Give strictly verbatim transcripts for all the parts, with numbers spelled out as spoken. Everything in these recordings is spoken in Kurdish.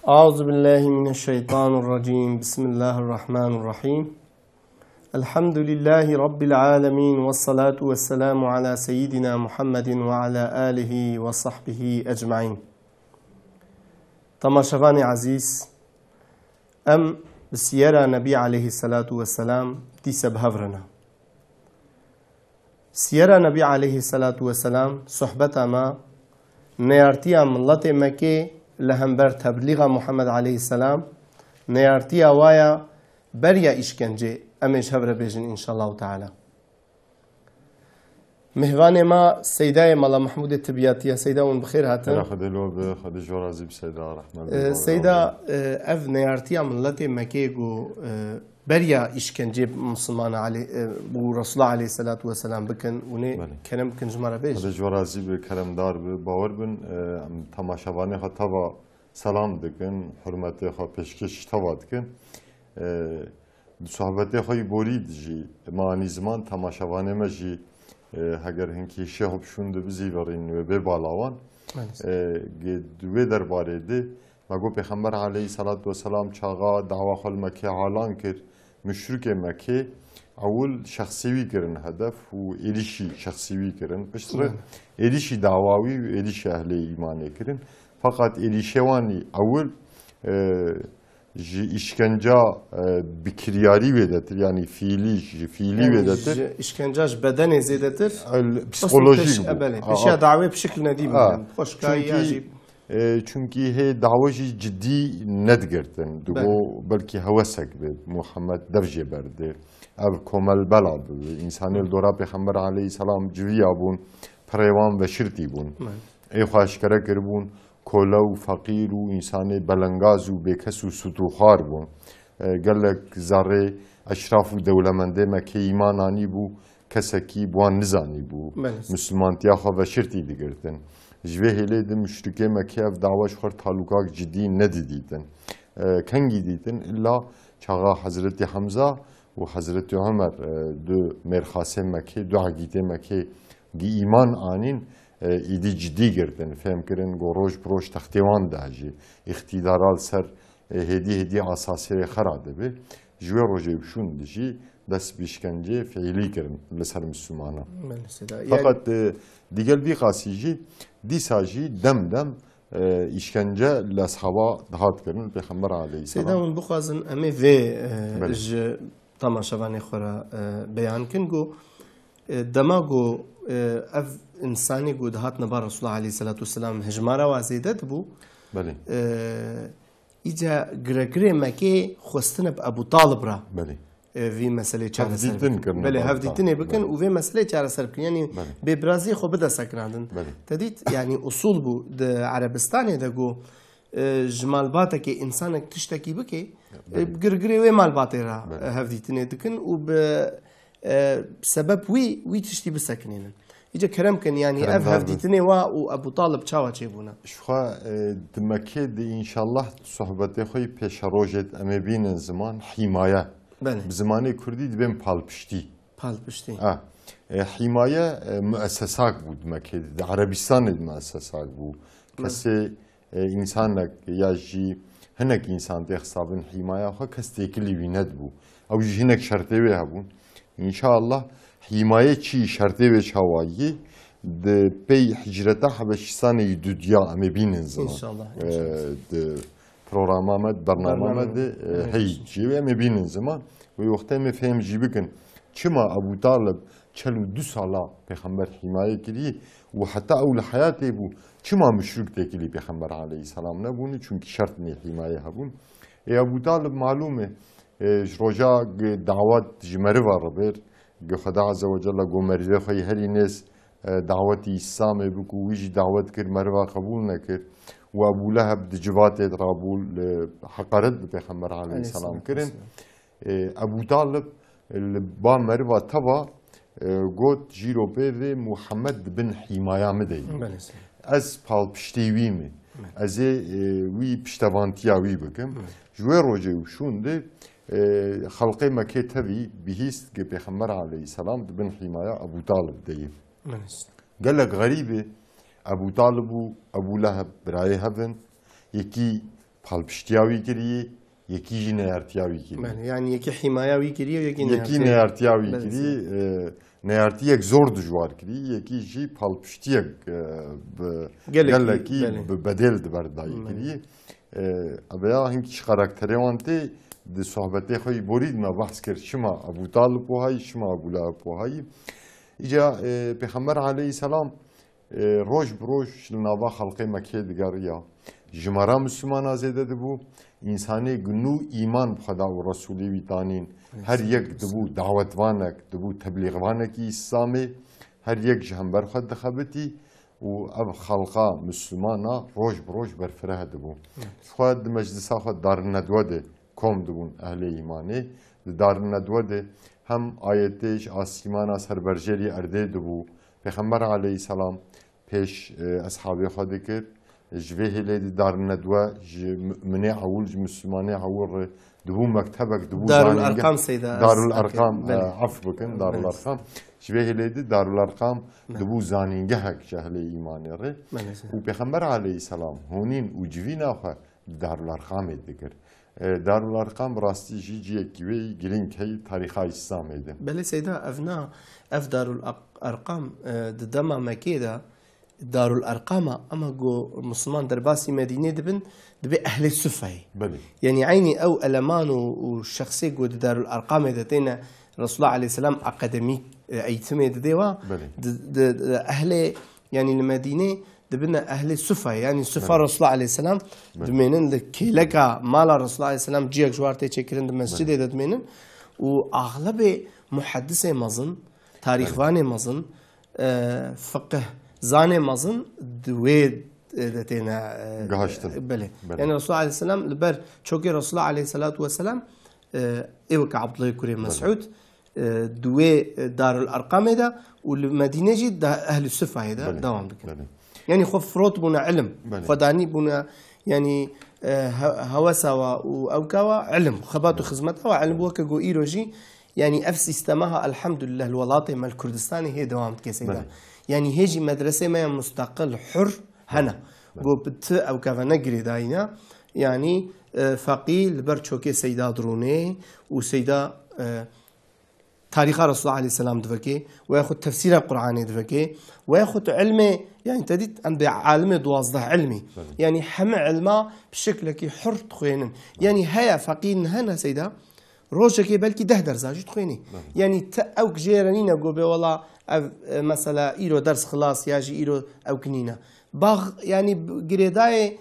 أعوذ بالله من الشيطان الرجيم. بسم الله الرحمن الرحيم. الحمد لله رب العالمين، والصلاة والسلام على سيدنا محمد وعلى آله وصحبه أجمعين. Temaşevanê ezîz, em bi siyera Nebî aleyhisselatu vesselam dîse bi hev re ne. Siyera Nebî aleyhisselatu vesselam, sohbeta me, neyartiya miletê Mekkê li hember teblîxa Muhammed aleyhisselam, neyartiya wa ya beriya îşkencê, em ê ji hev re bêjin înşallahu teala. Mêvanê me Seydayê Mala Mehmûdê Tibiyatiya. Seyda, hûn bi xêr hatin. Hela Xwedê li we be, Xwedê ji we razî be Seyda, rehmet be. Ee, Seyda, e, ev neyartiya miletê Mekkê ku, e, beriya îşkencê Musulmana alê-, e, bû Resulullah aleyhisselatu vesselam bikin, hûn ê Belê. kerem bikin ji me re bêjin. Xwedê ji we razî be, keremdar be. Bawer bin, e, em temaşevanê xwe teva selam dikin, hurmetê xwe pêşkêş teva dikin. E, Di sohbetê xwe yî borî de jî me anî ziman, temaşevanê me jî, e, heger hin kêşiya xwe bi şûn de bizîvirîn wê bê balawan. Maalesef. E, ge-, di wê derbarê de me got Pêxember aleyhisselatu vesselam çaxa dawa xwe li Mekkê alan kir, muşrikê Mekkê ewil şexsê wî kirin hedef û êrîşî şexsî wî kirin. Piştre Maalesef. êrîşî dawa wî û êrîşî ehlê îmanê kirin. Feqet êrîşê wan î ewil, e, ji îşkenca, e, bi kiryarî wêdetir, yanî fiîlî, ji fiîlî Yanî wêdetir. ji îşkenca ji bedenê zêdetir, El-, pişt û psikolojîk pêş, bû. e, belê, A, pêşiya a. dawê pişik li nedî bû, A, yanî, xweşka ya çünkî, jî. e, çünkî hê dawa jî cidî nedigirtin. Digo Belê. belkî hewesek be, Muhammed dev jê berde. Ev komel bela bi. Însanê li dora Pêxember aleyhisselam civiya bûn, pirê wan veşirtî bûn. Belê. Ê xwe eşkere kiribûn, kole û feqîr û însanê belengaz û bêkes û sût û xwar bûn. E, gelek zerrê eşraf û dewlemendê Mekkê îman anîbû, kesekî bi wan nizanîbû. Belê. Misilmantiya xwe veşirtî digirtin. Ji vê hêlê de muşrikê Mekkê ev dawa ji xwe re talûkak cidî nedidîtin. E, kengî dîtin? Îlla çaxa Hezretî Hemza û Hezretî Omer, e, du mêrxasê Mekkê, du egîtê Mekkê gi îman anîn, e, îdî cidî girtin, fêm kirin ku roj bi roj textê wan dihejî, îqtîdara li ser, e, hêdî hêdî asasê wê xera dibe. Ji wê rojê bi şûn de jî dest bi îşkenceyê fiîlî kirin li ser Mislimana. Belê, Seyda. Feqet, e, digel vî qasî jî dîsa jî dem dem, e, îşkence li eshaba dihat kirin, li Pêxember aleyhisselam. Seyda, hûn bixwazin em ê vê, e, Belê. ji temaşevanê xwe re, e, beyan kin ku, e, dema ku, e, ev însanî ku dihatine ba Resulullah aleyhisselatu vesselam hejmara wa zêde dibû, Belê. e, îca giregirê Mekkê xwestine bi Ebu Talib re, Belê. e, vî meselê çareser Hevdîtin bikin. kirin Belê, bi hevdîtinê Ebu Talib. bikin Belê. û vê meselê çareser bikin. Yanî Belê. bêbiraziyê xwe bide sekinandin. Belê. Te dît, yanî usul bû di Erebistanê de ku, e, ji malbatekê însanek tiştekî bike, e, Belê. girgirê wê malbatê re, Belê. e, hevdîtinê dikin û bi, e, sebeb wî, wî tiştî bisekinînin. Îca kerem kin, yanî ev Keremdar bin. hevdîtinê wa û Ebu Talib çawa çêbûne? Ji xwe, e, di Mekkê de înşallah sohbetê xwe yî pêşerojê de em ê bînin ziman, hîmaye. Belê. Bi zimanê kurdî dibên palpiştî. Palpiştî. A, e, hîmaye, e, muessesak bû di Mekkê de, di Erebistanê de muessesak bû. Belê. Kesê, e, însanek ya jî hinek însan tê hesabin hîmaya xwe, kes têkilî wî nedibû. Ew jî hinek şertê wê hebûn. Înşallah hîmaye çi, şertê wê çawa yî, di pey hicreta Hebeşistanê yî dudiya em ê bînin ziman. Înşallah, E, înşallah. di programa me, di bernama me Bername. de, e, Evet. heyî çi, em ê bînin ziman. Wê wextê em ê fêm jî bikin. Çima Ebu Talib çel û du sala Pêxember hîmaye kirî û heta ew li heyatê bû, çima muşrik têkilî Pêxember aleyhisselam nebûne? Çunkî şertnê hîmaye hebûn. Ê Ebu Talib malûm e, e, ji roja g-, dawet ji meriva re bir, gi Xweda Azze ve Celle go merivê xwe yî herî nêz, e, dawetî Îslamê bik û wî jî dawet kir, meriva qebûl nekir. Û Ebû Leheb di civatê de rabû, li heqaret bi Pêxember aleyhisselam Aleyhisselam kirin. Aleyhisselam. E, Ebû Talib li ba meriva teva, e, got, jîro pê vê Muhammed di bin hîmaya min de yî. Belê. Ez palpiştî wî me. Belê. Ez ê, e, wî piştevantiya wî bikim. Belê. Ji wê rojê û şûn de, e, xelqê Mekkê tevî bihîst ki Pêxember aleyhisselam di bin hîmaya Ebû Talib de yî. Belê. Gelek xerîb e. Ebû Talib û Ebû Leheb birayê hev in. Yekî palpiştiya wî kirî, yekî jî neyartiya wî kirî. Belê, yani yekî himaya wî kiriye, yekî Yekî neyartiye. neyartiya wî Belê, kirî, e, neyartiyek zor dijwar kirî, yekî jî palpiştiyek, e, bi Gelekî, gelekî belê. bi bedel di ber dayî Belê. kirî. E, ebeya hinkî ji karakterê wan tê, di sohbetê xwe yî borî de me behs kir, çima Ebû Talib wiha yî, çima Ebû Leheb wiha yî. Îca, e, Pêxember aleyhisselam, e, roj bi roj li nava xelqê Mekkê digeriya. Jimara Mislimana zêde dibû. Însanê gunû îman bi Xweda û Resûlê wî tanîn. Her yek dibû dawetvanek, dibû teblîxvanekî Îslamê. Her yek ji hember xwe dixebitî û ev xelqa Mislimana roj bi roj berfireh dibû. Xwe di meclisa xwe Darun Nedwe de kom dibûn ehlê îmanê. Di Darun Nedwe de hem ayetê ji asîmana ser berjêrî erdê dibû. Pêxember aleyhisselam pêş, e, eshabê xwe dikir. Ji vê hêlê di Darun Nedwe ji mu'minê ewil, ji Mislimanê ewil re dibû mektebek, dibû Darul zanîngeh. Erqam Seyda, ez Darul dikir. Erqam, Belê. e, af bikin, Darul Belê. Erqam. Ji vê hêlê di Darul Erqam Belê. dibû zanîngehek ji ehlê îmanê re. Belê, Seyda. Û Pêxember aleyhisselam honîn û civîna xwe di Darul Erqamê dikir. E, Darul Erqam bi rastî jî ciyekî wê girîng hey tarîxa Îslamê de. Belê Seyda, ev na, ev Darul Aq- Erqam, e, di dema Mekkê de Darul Erqama, ama go Musliman derbasî Medînê dibin, dibê ehlê Sufayê. Belê. Yani eynî ew eleman û, û şexsê go di Darul Erqamê de têne Resulullah aleyhisselam akademîk, e, eğitimê didê wa, Belê. di, di, di ehlê, yani li Medînê dibine ehlê Sufayê, yani Sufa Belê. Resulullah aleyhisselam Belê. dimênin, li kêleka mala Resulullah aleyhisselam ciyek ji war tê çêkirin, di mescidê de dimênin û axlebê muheddisê mezin, tarîxvanê mezin, e, fiqih zanê mezin di wê, e, de têne, e, Gihiştin. Belê. Belê. Yani Resulullah aleyhisselam li ber çokê Resulullah aleyhisselatu vesselam, e, ê weke Abdullah kurê Mes'ud, e, di wê, e, Darul Erqamê de û li Medîne jî da ehlî Sufayê de Belê. dewam dikin. Belê. Yani xwe firot bûne ilim, Belê. xwe danî bûne, yani, e, he- hewesa wa û ewka wa ilim, xebat û xizmeta wa ilim, weke ku îro jî, yani ev sîstema ha elhamdülillah li welatê me li Kurdistanê hê dewam dike Seyda. Belê. Yani hê jî medresê me ya mustaqil, hur hene. Belê. Go bi ti ewka ve ne girêdayî ne. Yani, e, feqî li ber çokê Seyda dirûnê û Seyda, e, tarîxa Resulullah aleyhisselam divekê, we xwe tefsîra Qur'anê divekê, we xwe tu ilmê, yani te dît em bê alimê duwazdeh ilmî. Yani heme ilma bi şeklekî hur dixwênin. Yani heye feqî nihe ne Seyda, rojekê belkî deh dersa jî dixwênî. Yani te ewk jê re nîne go bê wela ev, e, mesela îro ders xilas ya jî îro ewk nîne. Bax, yani girêdayê,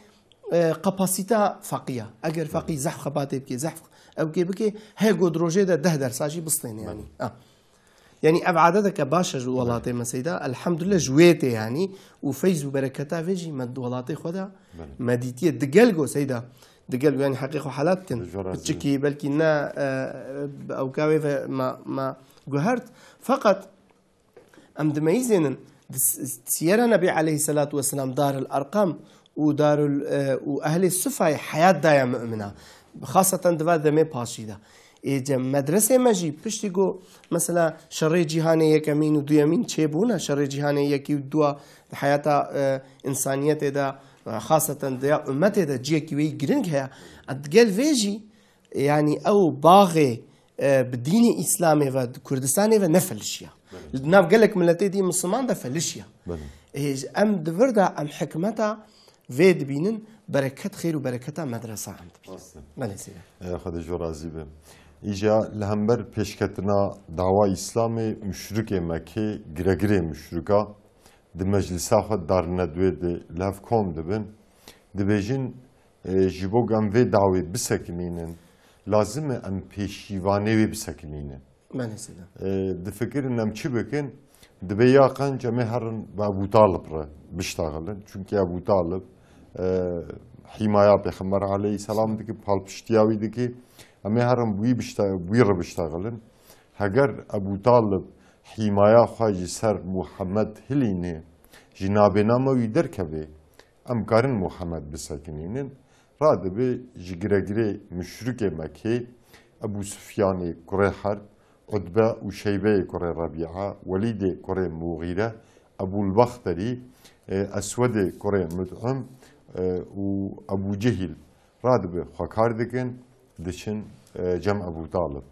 e, kapasîta feqî ya. Eger feqî zehf xebatê bike, zehf ewkê bike, he go di rojê de deh dersa jî bistêne yani. Ha. Yani ev adeteke baş e ji welatê me Seyda. Elhamdülillah ji wê tê yani. Û feyz û bereketa vê jî me di welatê xwe de Belê. me dîtiye. Digel go Seyda. Digel go yani heqê xwe helat dikin. Ji razî. Piçikî belkî ne, e, bi ewka wê ve me, me guhert. Feqet em dimeyîzênin di s- siyera Nebî aleyhisselatu vesselam Darul Erqam û Darul, e, û ehlê Sufayê heyat daya mumina. Xaseten di va demê paşî de. Ê cem medresê me jî piştî ku mesela şerê cîhanê yekemîn û duyemîn çêbûne, şerê cîhanê yekî û dua di heyata, e, însaniyetê de, e, xaseten di ya ummetê de ciyekî wê yî giring heye. Digel vê jî, yani ew baxê, e, bi dînê Îslamê ve, di Kurdistanê ve nefelişiya. Li nav gelek miletê dî Misliman de felişiya. Belê. Ê, em di vir de em hikmeta vê dibînin, bereket, xêr û bereketa medresa em dibînin. Rast e. Belê Seyda. E, Xwedê ji we razî be. Îca li hember pêşketina dawa Îslamê muşrikê Mekkê, giregirê muşrika, di meclisa xwe Darnedwê de li hev kom dibin. Dibêjin, e, ji bo ku em vê dawê bisekinînin, lazim e em pêşîvanê wê bisekinînin. Belê Seyda. E, difikirin em çi bikin? Dibê ya qenc em ê herin bi Ebû Talib re biştexilin. Çunkî Ebû Talib, e, hîmaya Pêxember aleyhisselam dike, palpiştiya wî dike. Em ê herin bi wî bişte-, bi wî re biştexilin. Heger Ebû Talib hîmaya xwe ji ser Muhammed hilîne, ji nabêna me wî derkeve, em karin Muhammed bisekinînin. Radibe ji giregirê muşrikê Mekkê, Ebû Sufyanê kurê Herb, Utbe û Şeybeyê kurê Rebîa, Welîdê kurê Muxîre, Ebûl Bexterî, e, Eswedê kurê Mut'im, e, û Ebû Cehîl Radibe xwe kar dikin, diçin, e, cem Ebû Talib.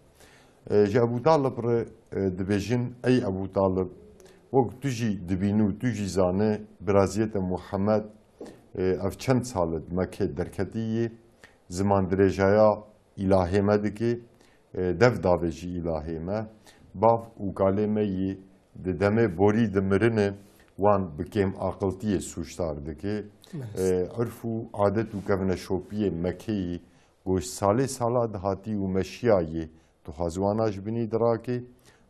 E, ji Ebû Talib re, e, dibêjin, ey Ebû Talib, wek tu jî dibînî û tu jî zane, biraziyê te Muhammed, e, ev çend sal e di Mekkê derketî yê, ziman dirêjaya îlahê me dike, e, dev davêjî îlahê me. Bav û kalê me yî di demê borî dimirine, wan bi kêmaqiltiyê sûcdar dike. Belê. E, urf û adet û kevneşopiyê Mekkeyî, ku ji salê sala dihatî û meşiya yê dixwaz wana ji binî dirake,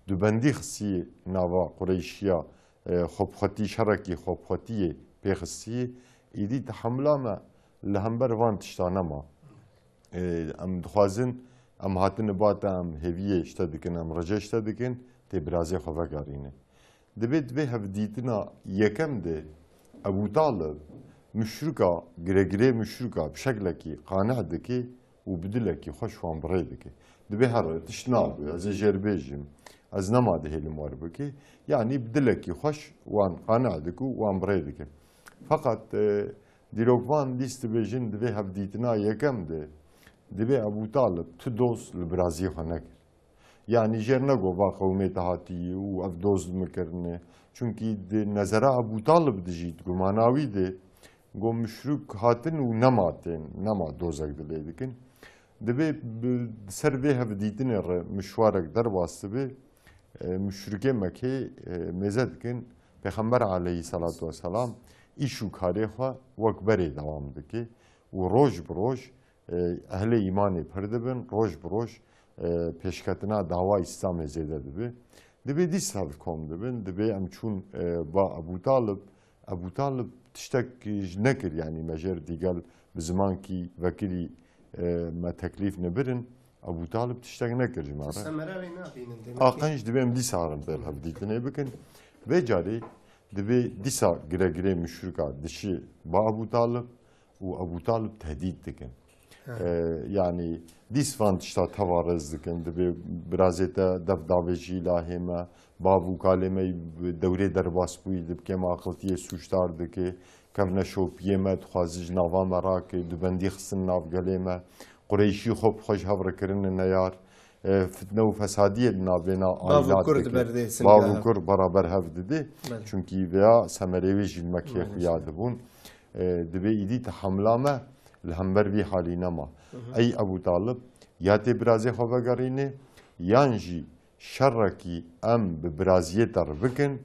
dubendî xistî nava Qureyşiya, e, xwepxwetî, şerekî xwepxwetiyê pê xistî, îdî tehemula me li hember van tişta nema. E, em dixwazin, em hatine ba te, em hêviyê ji te dikin, em rica ji te dikin, tê birazê xwe vegerîne. Dibê, dibê hevdîtina yekem de Ebû Talib muşrika, giregirê muşrika bi şeklekî qane dike û bi dilekî xweş wan bi rê dike. Dibê here tişt nabe, ez ê jê re bêjim, ez nema dihêlim wer bike. Yanî bi dilekî xweş wan qane dike û wan bi rê dike. Feqet, e, dîrokvan dîs dibêjin, di vê hevdîtina yekem de dibê Ebû Talib tu doz li biraziyê xwe nekir. Yanî jêr nego va qewmê te hatî û ev doz min kirine. Çunkî di nezera Ebû Talib de jî, di gumana wî de, go muşrik hatin û nema tên, nema dozek dilê dikin. Dibê bi, ser vê hevdîtinê re mişwarek derbas dibe, e, muşrikê Mekkê, e, mêze dikin, Pêxember aleyhisselatu vesselam îş û karê xwe wek berê dewam dike û roj bi roj, e, ehlê îmanê pir dibin, roj bi roj, e, pêşketina dawa Îslamê zêde dibe. Dibê dîsa bi kom dibin, dibê em çûn, e, ba Ebû Talib. Ebû Talib tiştek ji nekir, yanî me jêr dîgel bi zimankî vekirî, e, me teklîf nebirin. Ebû Talib tiştek nekir ji me re. Semere wê nabînin demek ki. Aqenc dibê em dîsa rin ber hevdîtinê bikin. Vê carê dibê dîsa giregirê muşrika dişi ba Ebû Talib û Ebû Talib tehdît dikin. Ha. E, yanî dîs van tişta teva rez dikin, dibê birazê te dev davêjî îlahê me, bav û kalê me bi dewrê derbasbûyî di bi kêmaqiltiyê sûcdar dike, kevneşopiyê me dixwaze ji nava me rake, dubendî xistin nav gelê me, Qureyşî xwe bi xwe ji hev re kirine neyar, e, fitne û fesadiyê di navbêna Bav û aîlat kur dike. Berdê Bav û singa hev. Kur beraber hev didê. Belê. Çunkî vêya semerê wê jî li Mekkê Belê. Xuya dibûn. E, dibê îdî tehemula me li hember vî halî nema. Hı hı. Ey Ebû Talib, ya tê birazê xwe vegerînê, yan jî şerekî em bi biraziyê te re bikin,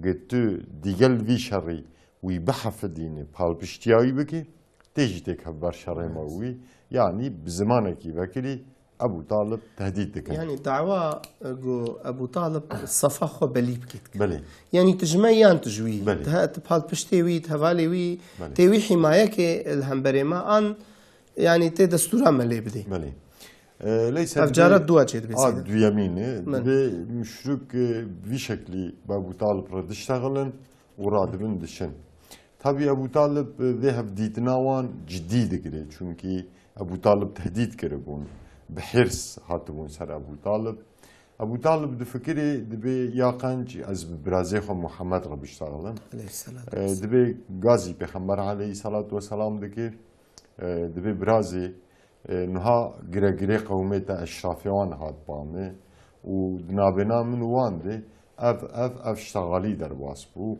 gi tu dîgel vî şerî wî bihefidînî, palpiştiya wî bikî, tê jî têkevber şerê me û wî. Yanî bi zimanekî vekirî Ebû Talib tehdît dikin. Yanî dawa, e, ku Ebû Talib sefa xwe belî bikît. Belê. Yanî tu ji me yan tu ji wî. Belê. Tu he-, tu palpiştê wî, tu hevalê wî, Belê. Tê wî hîmayekê li hemberê me an, yanî tê destûra me lê bidê. Belê. E, leyse Ev dibê cara dua çê dibê a seyde. Duyemîn e, Belê. Dibê muşrik, e, vî şeklî bi Ebû Talib re diştexilin û radibin dişin. Tabî Ebû Talib, e, vê hevdîtina wan cidî digire. Çunkî Ebû Talib tehdît kiribûn. Bi hêrs hatibûn ser Ebû Talib. Ebû Talib difikirê dibê ya qenc ez bi birazê xwe Muhammed re biştexilim. Aleyhisselatu E, vesselam. Dibê gazî Pêxember aleyhisselatu vesselam dike. E, dibê birazê, e, niha giregirê qewmê te eşrafê wan hat ba me û di navbêna min û wan de ev, ev, ev ştexalî derbas bû.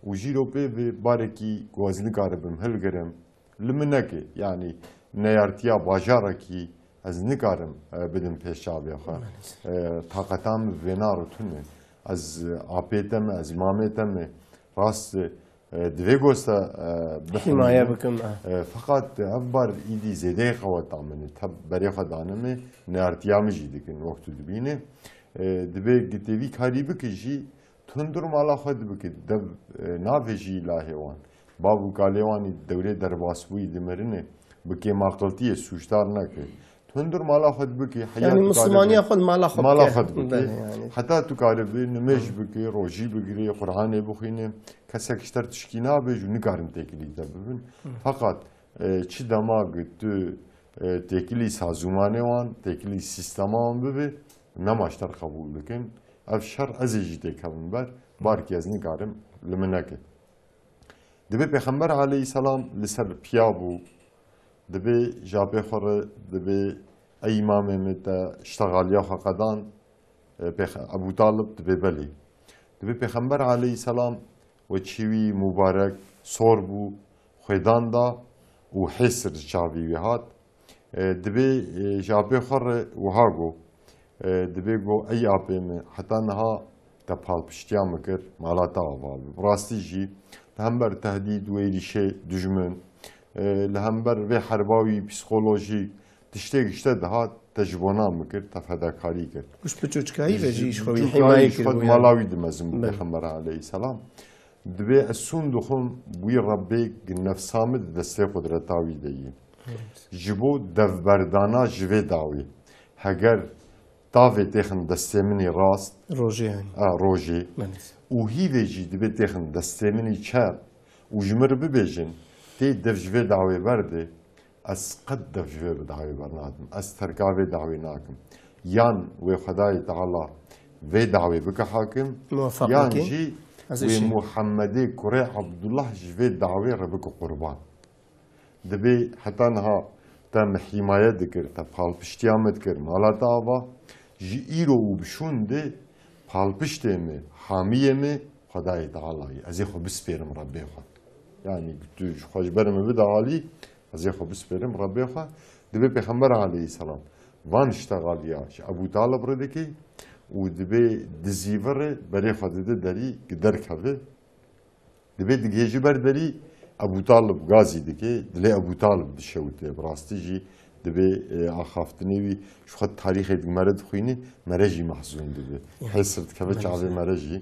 Û jîro pê bi barekî ku ez nikaribim hilgirim, li min neke. Yanî neyartiya bajarekî ez nikarim, e, bidim pêş çavê xwe. Maalesef. E, taqeta min vêna re tune. Ez apê te me, ez mamê te me. Rast, e, E, divê gosta, e, bihemînim. Hîmaye bikim, e. E, feqat ev bar îdî zêdeyê qeweta min e. Te berê xwe danime, neyartiya min jî dikin, wek tu dibîne. E, dibê gitê vî karî bike jî, tu hundir mala xwe dibike, dev, e, navêjî îlahê wan. Bav û kalê wan î dewrê derbasbûyî dimirine, bi kêmaqiltiyê sûcdar neke. Hundir mala xwe dibikî, heya Yanî tu mislimaniya karibî, xwe li mala xwe mala bike. Xwe dibikî. Belê, yanî. Heta tu karibî nimêj Hı. bikî, rojî bigirî, Qur'anê bixwînî. Kesek ji te re tişkî nabêj û nikarin têkilî te bibin. Hı. Feqat, e, çi dema ki tu, e, têkilî sazûmanê wan, têkilî sîstema wan bibî, nema ji te re qebûl dikin. Ev şer ez ê jî têkevim ber, barkî ez nikarim li min neke. Dibê Pêxember aleyhisselam li ser piya bû, Dibê ji apê xwe re dibê ey îmamê min te ştexaliya xwe qedan, e, pêx-, Ebû Talib dibê belê. Dibê Pêxember aleyhisselam weçî wî mubarek sor bû, xwêdan da û hêsir ji çavî wî hat. E, dibê, e, ji apê xwe re wiha got, e, dibê got, ey apê min, heta niha te palpiştiya min kir, mala te ava bi. Bi rastî jî li hember tehdîd û êrîşê dijmin, e, li hember vê herba wî psîkolojîk tiştê gişte dihat, te ji bona min kir, te fedakarî kir. Û ji piçûçikayî ve jî ji xwe wî piçûçikayî hîmayê ji kir xwe bû, mala wî dimezin bû. Belê. Pêxember aleyhisselam. Dibê ez sûn dixwim wî Rebbê gi nefsa min di destê qudreta wî de yî. Ji bo devberdana ji vê dawê. Heger tavê têxin destê min î rast, Rojê yanî. A, rojê. Belê. Û hîvê jî dibê têxin destê min î çep û ji min re bibêjin, tê dev ji vê dawê berde, ez qet dev ji vê dawê bernadim. Ez terka vê dawê nakim. Yan wê Xwedayê Teala vê dawê bike hakim, Muwefeq yan bike. Jî Ez ê wê şî. Muhammedê kurê Abdullah ji vê dawê re bike qurban. Dibê heta niha te min hîmaye dikir, te palpiştiya min dikir, mala te ava, ji îro û bi şûn de palpiştê min, hamiyê min, Xwedayê Teala ye. Ez ê xwe bispêrim Rebbê xwe. Yanî tu ji xwe ji ber min bide alî, ez ê xwe bispêrim Rebbê xwe. Dibê Pêxember aleyhisselam van ştexaliya ji Ebû Talib re dike û dibê dizîvire berê xwe dide derî, gi derkeve. Dibê digihêjî ber derî, Ebû Talib gazî dike, dilê Ebû Talib dişewite. Bi rastî jî dibê, e, axaftinê wî ji xwe tarîxê di mere dixwîne, mere jî mehzûn dibe. Ya. Hêsir dikeve çavê mere jî.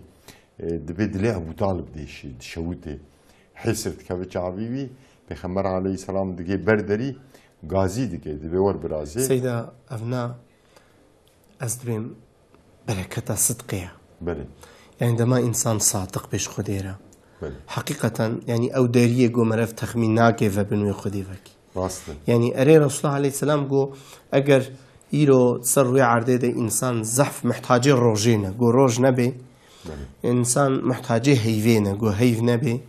E, dibê dilê Ebû Talib dêşî, dişewite. Hêsir dikeve çavî wî, Pêxember aleyhisselam digê ber derî, gazî dike, dibê wer birazê. Seyda, evna Ez dibêm bereketa sidqê ye. Belê. Yani dema însan sadiq bê ji Xwedê re. Belê. Heqîqeten, yani ew deriyê ku meriv texmîn nake vebin wê Xwedê vekî. Rast e. Yani erê Resulullah aleyhisselam got, eger îro ser rûyê erdê de însan zehf muhtacê rojê ne, got roj nebe, Belê. Însan muhtacê heyvê ne, got heyv nebe.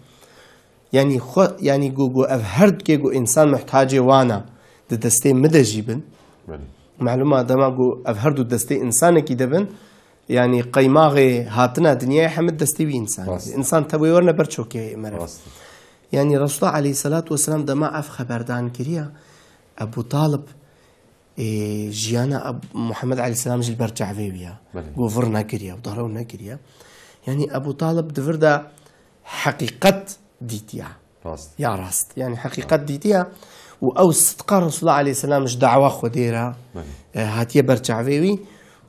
Yani xwe, yani got, got ev her dikê got însan muhtacê wana di destê min de jî bin. Belê. Malûma dema got ev her du destê însanekî de bin, yani qeymaxê hatina dinyayê hemî destê wî însanê. Rast. Însan tevê werne ber çokê meriv. Rast. Yani Resulullah aleyhisselatu vesselam dema ev xeberdan kiriya, Ebu Talib, ê, jiyana Eb-, Muhammed aleyhisselam jî li ber çavê wî ya. Belê. Got vir nekiriya, û darew nekiriya. Yani Ebu Talib di vir de heqîqet dîtiya. Rast. Ya rast. Yani heqîqet dîtiya û ew sidqa Resulullah aleyhisselam ji dawa Xwedê re, Belê. E, hatiye ber çavê wî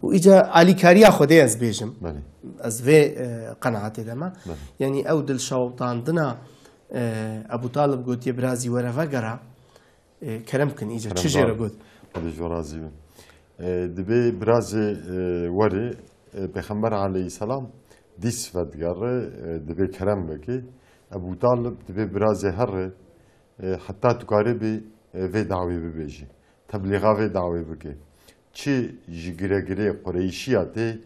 û îca alîkariya Xwedê ez bêjim. Belê. Ez vê, e, qenaatê de me. Belê. Yani ew dilşewitandina, e, Ebu Talib gotiye birazî were vegera. E, kerem kin, îca çi jê re got? Xwedê ji we razî be. E, dibê birazê, e, werê, e, Pêxember aleyhisselam dîs vedigere, e, dibê kerem bike. Ebû Talib dibê birazê here, e, heta tu karê bê, e, vê dawê bibêjî. Teblîxa vê dawê bike. Çi ji giregirê Qureyşiya tê,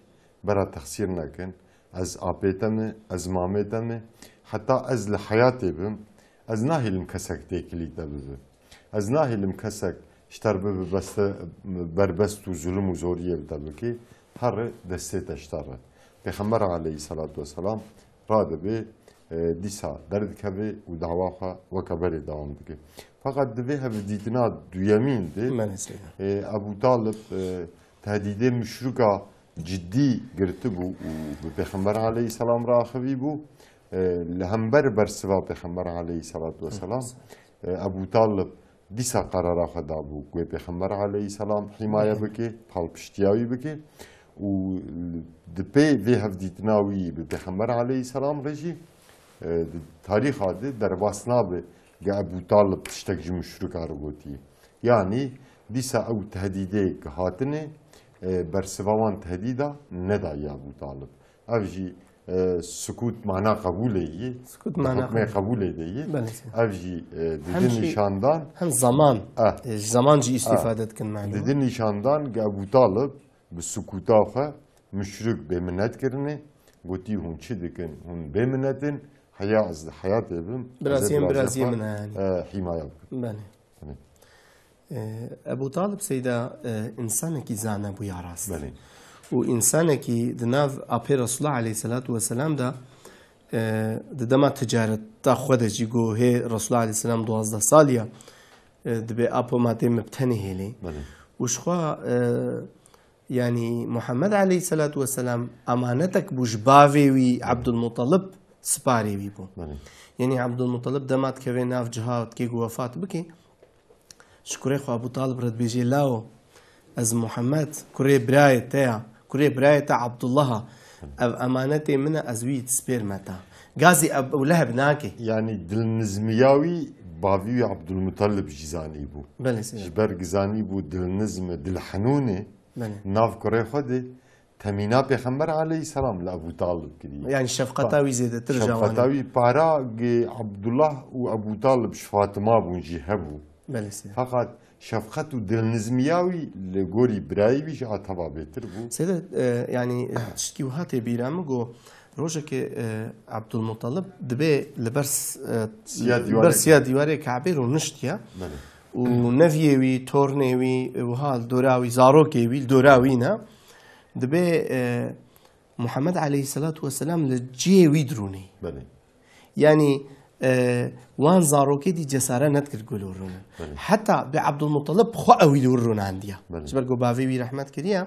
bera texsîr nekin. Ez apê te me, ez mamê te me, heta ez li heyatê bim, ez nahêlim kesek têkilî te bibe. Ez nahêlim kesek ji te re bibe beste, berbest û zulm û zoriyê li te bike, here destê te ji te re. Pêxember aleyhisselatu vesselam radibe, e, dîsa derdikeve û dawa xwe weke berê dewam dike. Feqet di vê hevdîtina duyemîn de, Belê, Seyda. e, Ebû Talib, e, tehdîdê muşrika cidî girtibû û bi Pêxember aleyhisselam re axivîbû. E, li hember bersiva Pêxember aleyhisselatu vesselam, e, Ebû Talib dîsa qerara xwe dabû ku wê Pêxember aleyhisselam hîmaye bike, palpiştiya wî bike û di pê vê hevdîtina wî bi Pêxember aleyhisselam re jî, e, di tarîxa de derbas nabe ge Ebû Talib tiştek ji muşrika re gotiye. Yanî dîsa ew tehdîdê ki hatine, e, bersiva wan tehdîda nedaye Ebû Talib. Ev jî, e, sukût mana qebûlê yî, Sukût mana hukmê qebûl. qebûlê de yî. Belê. Ev jî, e, didin Hem jî, nîşandan, hem zaman, Ah. e, zaman jî Ah. îstîfade dikin malûm. Didin nîşandan ki Ebû Talib bi sukûta xwe muşrik bêminet kirine, gotî hûn çi dikin, hûn bêminet in, heya ez di heyatê bim, Biraziyên ez ê birazê biraziyê xwe, min e yani. e, hîmaya bikim. Belê. Belê. E, Ebu Talib Seyda, e, însanekî zane bû ya rast. Belê. Û însanekî di nav apê Resulullah aleyhisselatu vesselam de, e, di dema ticareta xwe de jî got, hê Resulullah aleyhisselam duwazdeh saliya, e, dibê apo ma tê min bi tenê hêlê. Belê. Û ji xwe, e, yanî Muhammed aleyhisselatu vesselam emanetek bû ji bavê wî Abdulmutalib siparê wî bû. Belê. Yanî Abdulmutalib dema dikeve nav ciha dikê ku wefat bike, ji kurê xwe Abu Talib re dibêje, Lawo, ez Muhammed, kurê birayê te ya, kurê birayê te Abdullaha, ev emanetê min e, ez wî dispêrme te. Gazî Ebu Leheb nake. Yanî dilnizmiya wî bavî wî Abdulmutalib jî zanîbû. Belê, seyda. Ji ber ku zanîbû dilnizm e, dilhenûn e, Belê. nav kurê xwe de temîna Pêxember aleyhisselam li Ebu Talib kiriye. Yanî şefqeta Pa-, wî zêdetir ji wan e. Şefqeta wî para gi Abdullah û Ebu Talib ji Fatima bûn jî hebû. Belê, seyda. Feqat şefqet û dilnizmiya wî li gorî birayê wî jî a teva bêtir bû. Seyda, e, yanî, e, tiştkî wiha tê bîra min, got, rojekê, e, Abdulmutalib dibê li ber s-, e, Siya li dîwarê ber siya dîwarê Kabê rûniştiye. Belê. Û neviyê wî, tornê wî, e, wiha li dora wî, zarokê wî, li dora wî ne. Dibê, e, Muhammed aleyhisselatu vesselam li cihê wî dirûnê. Belê. Yanî, e, wan zarokê dî cesare nedikir ku li wir rûnin. Belê. Heta bê Abdulmutalib xwe ew wî li wir rûnandiye. Belê. Ji ber ku bavê wî rehmet kiriye.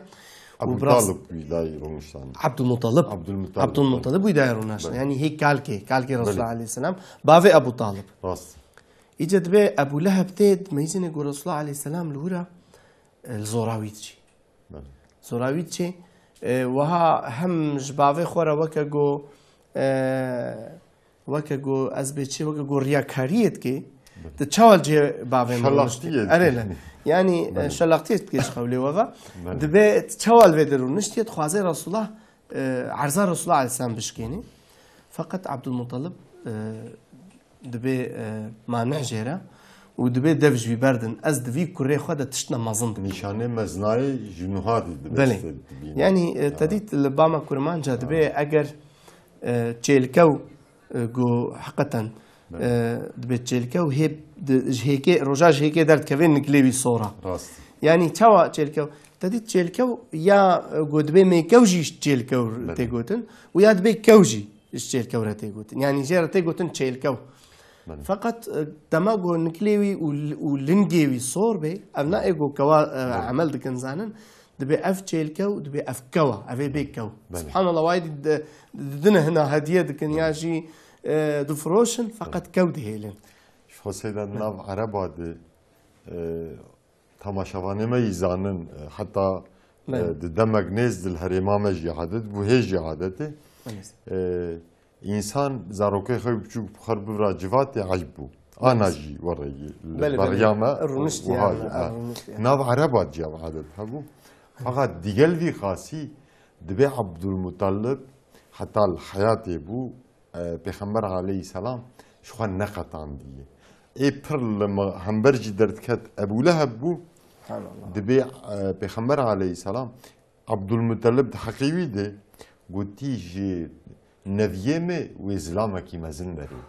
Û Ebu biraz Talib wî dayê rûniştan. Abdulmutalib. Abdulmutalib. Abdulmutalib wî dayê rûniştan. Belê. Yanî hê kalkê, kalkê Belê. Resulullah aleyhisselam. Bavê Ebu Talib. Rast. Îca dibê Ebu Leheb tê meyzînê ku Resulullah aleyhisselam li wir e, e, li zora wî diçî. Belê. Zora wî diçî. E, wiha hem ji bavê xwe re weke ku, e, weke ku ez bê çi, weke ku riyakariyê dikê, Belê. tu çawa li cihê bavê min Şelaxtiyê rûniştî? Erê dikê. le. Yanî, e, Belê. şelaxtiyê dikê ji qewlê we ve. Belê. Dibê tu çawa li vê de rûniştiye, dixwaze Resulullah, e, erza Resulullah aleyhisselam bişkênê. Feqet Abdulmutalib, e, dibê, e, maneh jê re û dibê dev ji wî berdin. Ez di vî kurê xwe de tiştine mezin dikim. Nîşanê mezinayê ji nuha dî dibê Belê. işte dibîne. Yanî, e, Ya. te dît li bama kurmanca dibê Ya. eger, e, çêlkew, e, ku heqeten, Belê. e, dibê çêlkew hê, di, ji hêkê, roja ji hêkê derdikeve niklê wî sora. Rast. Yanî çawa çêlkew? Te dît çêlkew ya, e, ku dibê mêkew jî çêlkew Belê. tê gotin û ya dibê kew jî ji çêlkew re tê gotin. Yanî jê re tê gotin çêlkew. Belê. Feqet, e, dema ku niklê wî û, û lingê wî sor bê, ev na ê ku kewa, e, Belê. emel dikin zanin, dibê ev çêlkew, dibê ev kewa, ev ê bê kew. Belê. Subhanallah, wayî di, di, didine hina hediye dikin ya Belê. jî, e, difiroşin, feqet Belê. kew dihêlin. Ji xwe seyda Belê. nav Ereba di, e, Temaşevanê me yî zanin, e, heta, e, Belê. di demek nêz di li herêma me jî adet bû, hê jî adet e. Belê. E, însan zarokê xwe wî biçûk bi xwe re bivira civatê, eyb bû. Ana Belê. jî wereyî li Belê, beriya belê. me Rûniştiye, wiha jî, ha, ha. rûniştiye. Nav Ereba jî ev adet hebû. Fakat digel vî xasî dibê Abdulmutalib heta li heyatê bû, e, Pêxember aleyhisselam ji xwe neqetandiye. Ê pir li me-, hember jî derdiket Ebu Leheb bû. Subhanallah. Dibê, e, Pêxember aleyhisselam Abdulmutalib di heqê wî de gotî ji neviyê me wê zilamekî mezin berê.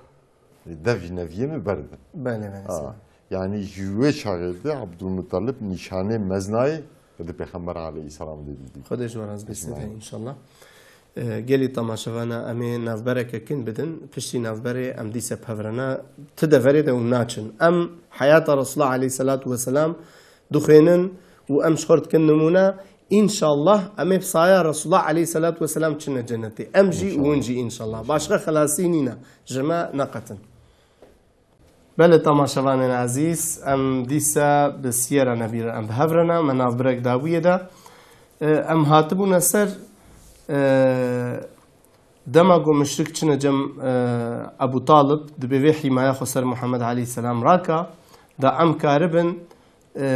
Dev ji neviyê me berdin. Belê, belê, Ha, seyda. yanî ji wê çaxê de Abdulmutalib nîşanê mezinayê di Pêxember aleyhisselam de didî. Xwedê ji we razî be, Ecmaîn. seyda, înşallah. E, gelî temaşevana, em ê navbereke kin bidin. Piştî navberê em dîse pevrena ti deverê de û naçin. Em heyata Resulullah aleyhisselatu vesselam dixwînin û em ji xwe dikin nimûne. Înşallah em ê bi saya Resulullah aleyhisselatu vesselam çine cennetê. Em jî û Înşallah. hûn jî înşallah. Înşallah. Başqa xelasî nîne. Ji me neqetin. Belê, temaşevanên ezîz, em dîsa bi Siyera Nebî re em bi hev re ne, me navbirek dabûyê de. E, em hatibûne ser, e, dema ku muşrik çine cem, e, Ebu Talib, dibê vê hîmaya xwe ser Muhammed aleyhisselam raka, da em karibin, e,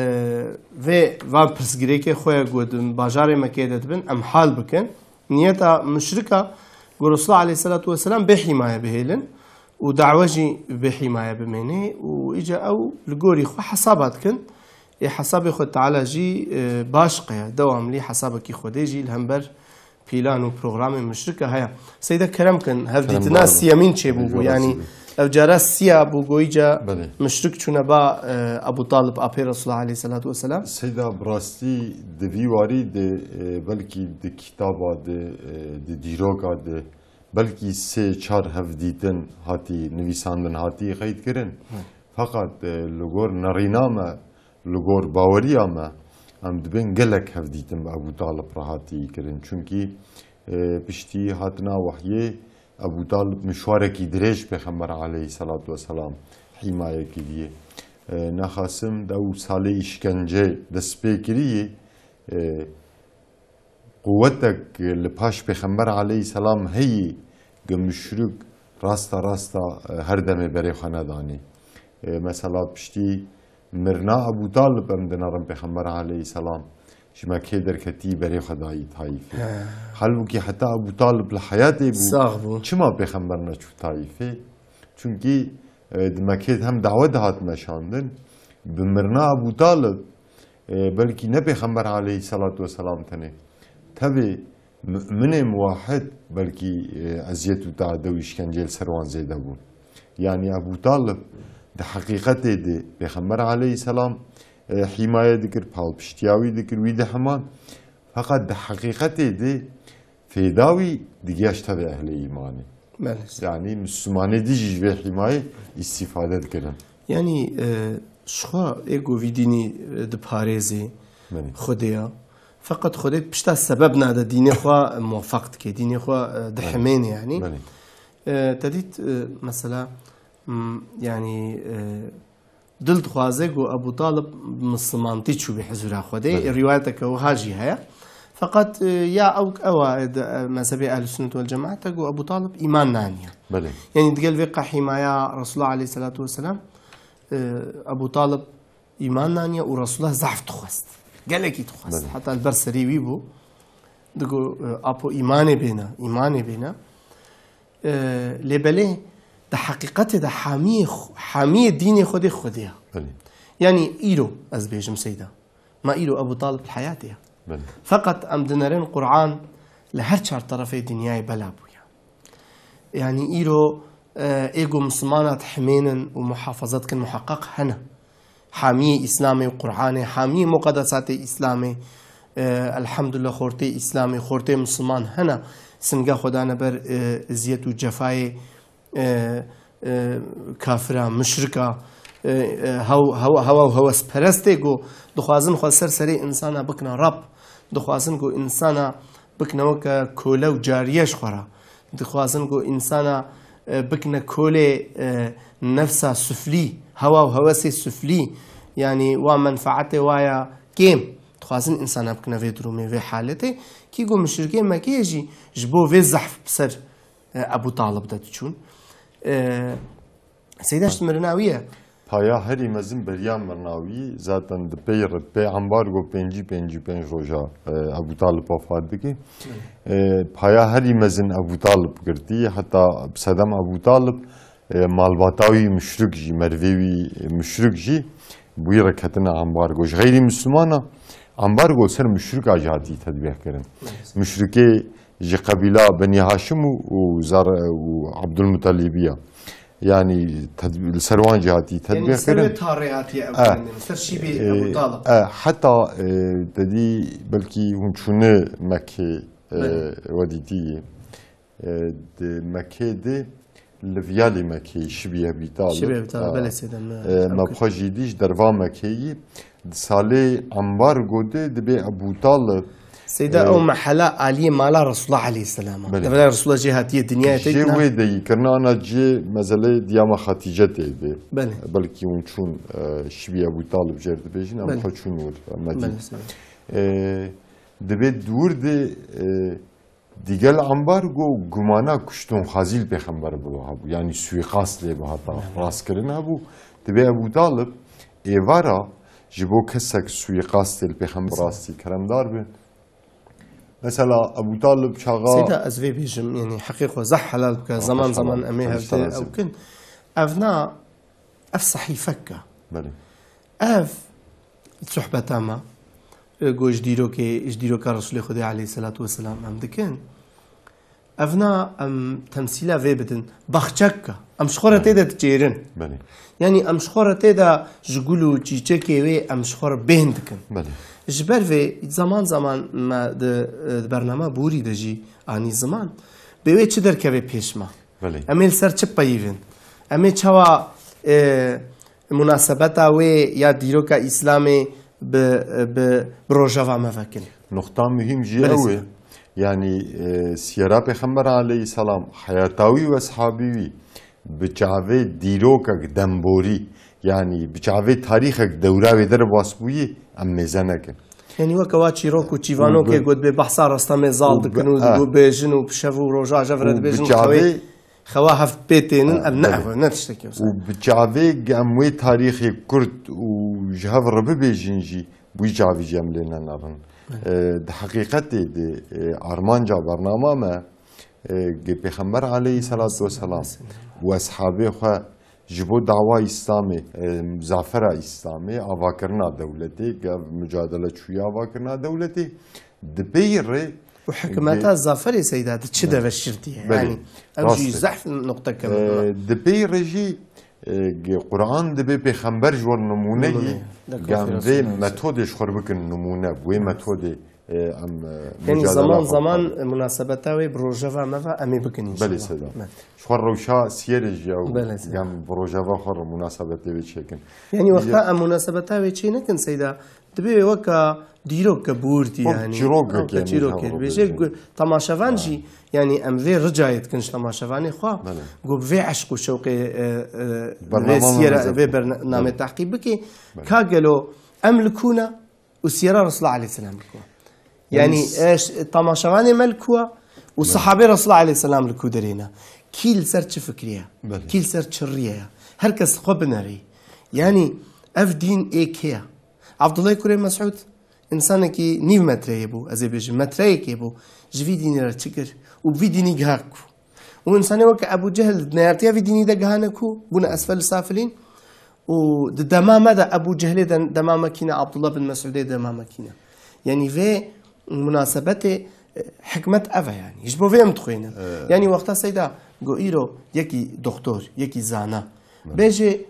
vê van pirsgirêkê xwe ye ku di bajarê Mekê de dibin, em hal bikin. Niyeta muşrika ku Resulullah aleyhisselatu vesselam bê hîmaye bihêlin û dawe jî bê hîmaye bimênê û îca ew li gorî xwe hesaba dikin. Ê hesabê xwe Teala jî, e, baş qeye, dewamlî hesabekî Xwedê jî li hember pîlan û programên muşrika heye. Seyde kerem kin, hevdîtina Kerem siyemîn çêbû bû, Eyvallah yanî Seyde. Ew cara siya bû goyîca Belê. Muşrik çûne ba, e, Ebu Talib apê Resulullah aleyhissalatu vesselam. Seyda, bi rastî di vî warî de, e, belkî di kitaba de, e, di dîroka de, belkî sê çar hevdîtin hatî nivîsandin, hatî qeyd kirin. Hı. Feqet, e, li gor nerîna me, li gor baweriya me, em dibên gelek hevdîtin bi Ebu Talib re hatî kirin. Çunkî, e, piştî hatina wehyê Ebu Talib mişwarekî dirêj Pêxember aleyhisselatu vesselam hîmaye kiriye. E, naxasim dew salê îşkence dest pê kiriye. E, quwetek li paş Pêxember aleyhisselam heyî, gi muşrik rasta rasta, e, her demê berê xwe nedanê. E, mesela piştî mirina Ebu Talib em dinerin Pêxember aleyhisselam ji Mekkê derketî berê xwe dayî Taîfê. He. Halbûkî heta Ebu Talib li heyatê bû, Sax bû. Çima Pêxember neçû Taîfê? Çunkî, e, di Mekkê hem dawet dihat meşandin. Bi mirina Ebu Talib, e, belkî ne Pêxember aleyhisselatu vesselam tenê. Tevê mu'minê muwahhid belkî, e, eziyet û teade û îşkence li ser wan zêde bû. Yanî Ebu Talib di heqîqetê de Pêxember aleyhisselam, e, hîmaye dikir, palpiştiya wî dikir, wî diheman. Feqet di heqîqetê de fêda wî digihaşt tevê ehlê îmanê. Belê. Yanî Mislimanê dî jî ji vê hîmayê îstîfade dikirin. Yanî, e, ji xwe ê ku vî dînî, e, diparêzê Belê. Xwedê ya. Feqet Xwedê pişta sebeb nade dînê xwe muwefeq dike, dînê xwe, e, Belê. Dihemêne yanî. Belê. E, te dît, e, mesela, m, yanî, e, dil dixwaze ku Ebu Talib mislimantî çûbî hizûra Xwedê. Belê. Rîwayeteke wiha jî heye. Feqet, e, ya ew, ew a, e, di, e, mezhebê Ehl-i Sünnet vel Cemaat e ku Ebu Talib îman naniye. Belê. Yanî digel vê qehîmaya Resulullah aleyhisselatu vesselam, e, Ebu Talib îman naniye û Resulullah zehf dixwest. Gelekî dixwest. Belê. Heta li ber serê wî bû. Digo, e, apo îmanê bêne, îmanê bêne. E, lê belê di heqîqetê de hamiyê xu-, hamiyê dînê Xwedê Xwedê ye. Belê. Yanî îro ez bêjim Seyda. Ma îro Ebu Talib li heyatê ye. Belê. Feqet em dinerin Qur'an li her çar terefê dinyayê bela bûye. Yanî îro, e, ê ku Mislimana dihimênin û muhafaza dikin muheqeq hene. Hamiyê Îslamê û Qur'anê, hamiyê muqedesatê Îslamê, e, elhamdulillah xortê Îslamê, xortê Misliman hene. Singa xwe dane ber, e, eziyet û cefayê, e, e, kafira, muşrika, e, e, hew-, hew-, hewa û hewesperestê ku dixwazin xwe ser serê însana bikine Rab, dixwazin ku însana bikine weke kole û cariye ji xwe re. Dixwazin ku însana, e, bikine kolê, e, nefsa suflî, hewa û hewesê suflî, yanî wa menfaetê wa ya kêm. Dixwazin însana bikine vê durumê, vê haletê. Kî ku muşrikê Mekkeyê jî ji bo vê zehf bi ser, e, Ebu Talib de diçûn. E, Seyda ji mirina wî ye. Paya herî mezin beriya mirina wî, zaten di pey re, pey ambargo pêncî, pêncî pênc roja, e, Ebu Talib wefat dike. E, paya herî mezin Ebu Talib girtî, heta bi sedem Ebu Talib, e, malbata wî muşrik jî, mervê wî muşrik jî, bi wî re ketine ambargo. Ji xeyrî Mislimana ambargo ser muşrika jî hatî tedbîq kirin. Muşrikê ji qebîla Benî Haşim û, û Zar-, û Abdulmutalîbî ya. Yanî tedb-, li ser wan jî hatî Yanî tedbîr ser kirin. Wê tarê hatiye ew Eh. kirin, ser şîbê Eh, Ebu Talib. Eh, heta, eh, te dî belkî hûn çûne Mekkê, eh, Belê. Wedîtî yê. Eh, di Mekkê de li viyalî Mekkê şibî Ebi Talib. Şibî Ebi Talib, Ah. belê seyda me Eh, ew me kir. Bi xwe jî dî ji derva Mekkê yî. Di salê ambargo de dibê Ebu Talib Seyda, Eh, ew mehela aliyê mala Resulullah aleyhisselam e. Belê. Devela Resulullah jê hatiye dinyayê Jê têkna. Wê de yî kirine ana cê mezelê diyama Xatîcetê de. Belê. Belkî hûn çûn, e, şibî Ebu Talib jê re dibêjin, em Belê. Xwe çûn wir, Medîne. Belê, seyda. E, dibê dûr de, e, digel ambargo gumana kuşton xazîl pêxember bi wiha bû. Yanî suîqast lê bi hata Belê. Rastkirin hebû. Dibê Ebu Talib êvara ji bo kesek suîqastê li pêxember Mesela. Rastî keremdar bin. Mesela Ebu Talib çaxa Seyda, ez vê bêjim, yanî heqê xwe zeh helal bike, Xwe zeman xweş zeman helal. Em ê Xweş hevdê helal. Ew kin. Ev na, ev sehîfek e. Belê. Ev sohbeta me, e, ku ji dîrokê, ji dîroka Resulê Xwedê aleyhisselatu vesselam em dikin. Evna em temsîla vê bidin. Baxçeka. Em ji xwe re tê de diçêrin. Belê. Yanî em ji xwe re tê de ji gul û çîçekê wê em ji xwe re bêhn dikin. Belê. Ji ber vê zaman zaman me di, e, di bernama Borî de jî anî ziman. Bê wê çi derkeve pêş me? Belê. Em ê li ser çi peyivin? Em ê çawa, e, munasebeta wê ya dîroka Îslamê bi, bi, bi rojeva me vekin? Nuqta muhîm jî Belê ew e. seyda. Yanî, e, siyera Pêxember aleyhisselam, heyata wî û eshabî wî bi çavê dîrokek demborî, yanî bi çavê tarîxek dewra wê derbas bûyî, em mêze nekin. Yanî weke wa çîrok û çîvanokê Û bi- got bê behsa restemê zal û bi- dikin û ha. û bêjin û bi şev û roja jevre Û bi dibêjin û çavê xewê, xewa hev pê tênin, Ha, ev ne belê. ev, ne tiştekî wisa. Û bi çavê em wê tarîxê kurt û ji hev re bibêjin jî, bi wî çavî jî em lê nenabin. Belê. E, di heqîqetê de, e, armanca bernama me, e, ge Pêxember aleyhisselatu vesselam û eshabê xwe ji bo dawa Îslamê, e, zafera Îslamê, avakirina dewletê, ge ev mucadele çûye avakirina dewletê, di pey rê Û hikmeta ge- zaferê seyda di çi Belê. de veşirtiye? Belê. Yanî, ew Rast jî e. zehf nuqteke E, mehim e. di pey rê jî, e, ge Quran dibê Pêxember ji we nimûne Nimûne. yî, Deka gam vê Pêxember. metodê ji xwe re bikin nimûne, bi wê metodê, e, em, e, Yanî mucadela zaman xwe zaman bikin. munasebeta wê bi rojeva me ve em ê bikin Belê inşallah. seyda. Belê. Ji xwe rewşa siyerê jî ew Belê seyda. gam bi rojeva xwe re munasebetê wê çêkin. Yanî Dî- wexta em munasebeta wê çê nekin seyda, dibê weka dîrok ke bûrtî Wek yanî. çîrokek Weke yanî çîrokê. hevre Bêje bêje. gu-, temaşevan Ha. jî, yanî em vê ricayê dikin ji temaşevanê xwe. Belê. Got vê eşq û şewqê, e, e, Bernama vê siyera, mezin. vê bernamê Belê. tehqîb bikê. Belê. Ka gelo em li ku ne û siyera Resulullah aleyhisselam li ku? Yanî, Yanî s- e, ş-, temaşevanê me li ku û Belê. sahabê Resulullah aleyhisselam li ku derê ne? Kî li ser çi fikriye? Belê. Kî li ser çi riye ye? Her kes xwe binerî. Yanî ev dîn ê kê ye? Abdullah kurê Mesûd, însanekî nîv metreyê bû, ez ê bêjim, metreyekê bû, ji vî dînê re çi kir û bi vî dînî giha ku? Û însanê weke Ebû Cehil di neyartiya vî dînî de gihane ku? Bûne esfel safilîn. Û di dema me de Ebû Cehilê de dema me kîne, Abdullah bin Mesûdê dema me kîne. Yanî vê munasebetê, e, hikmet ev e yanî. Ji bo vê em dixwînin. Evet. Yanî wexta seyda go îro yekî doktor, yekî zana. Evet. Bêjê,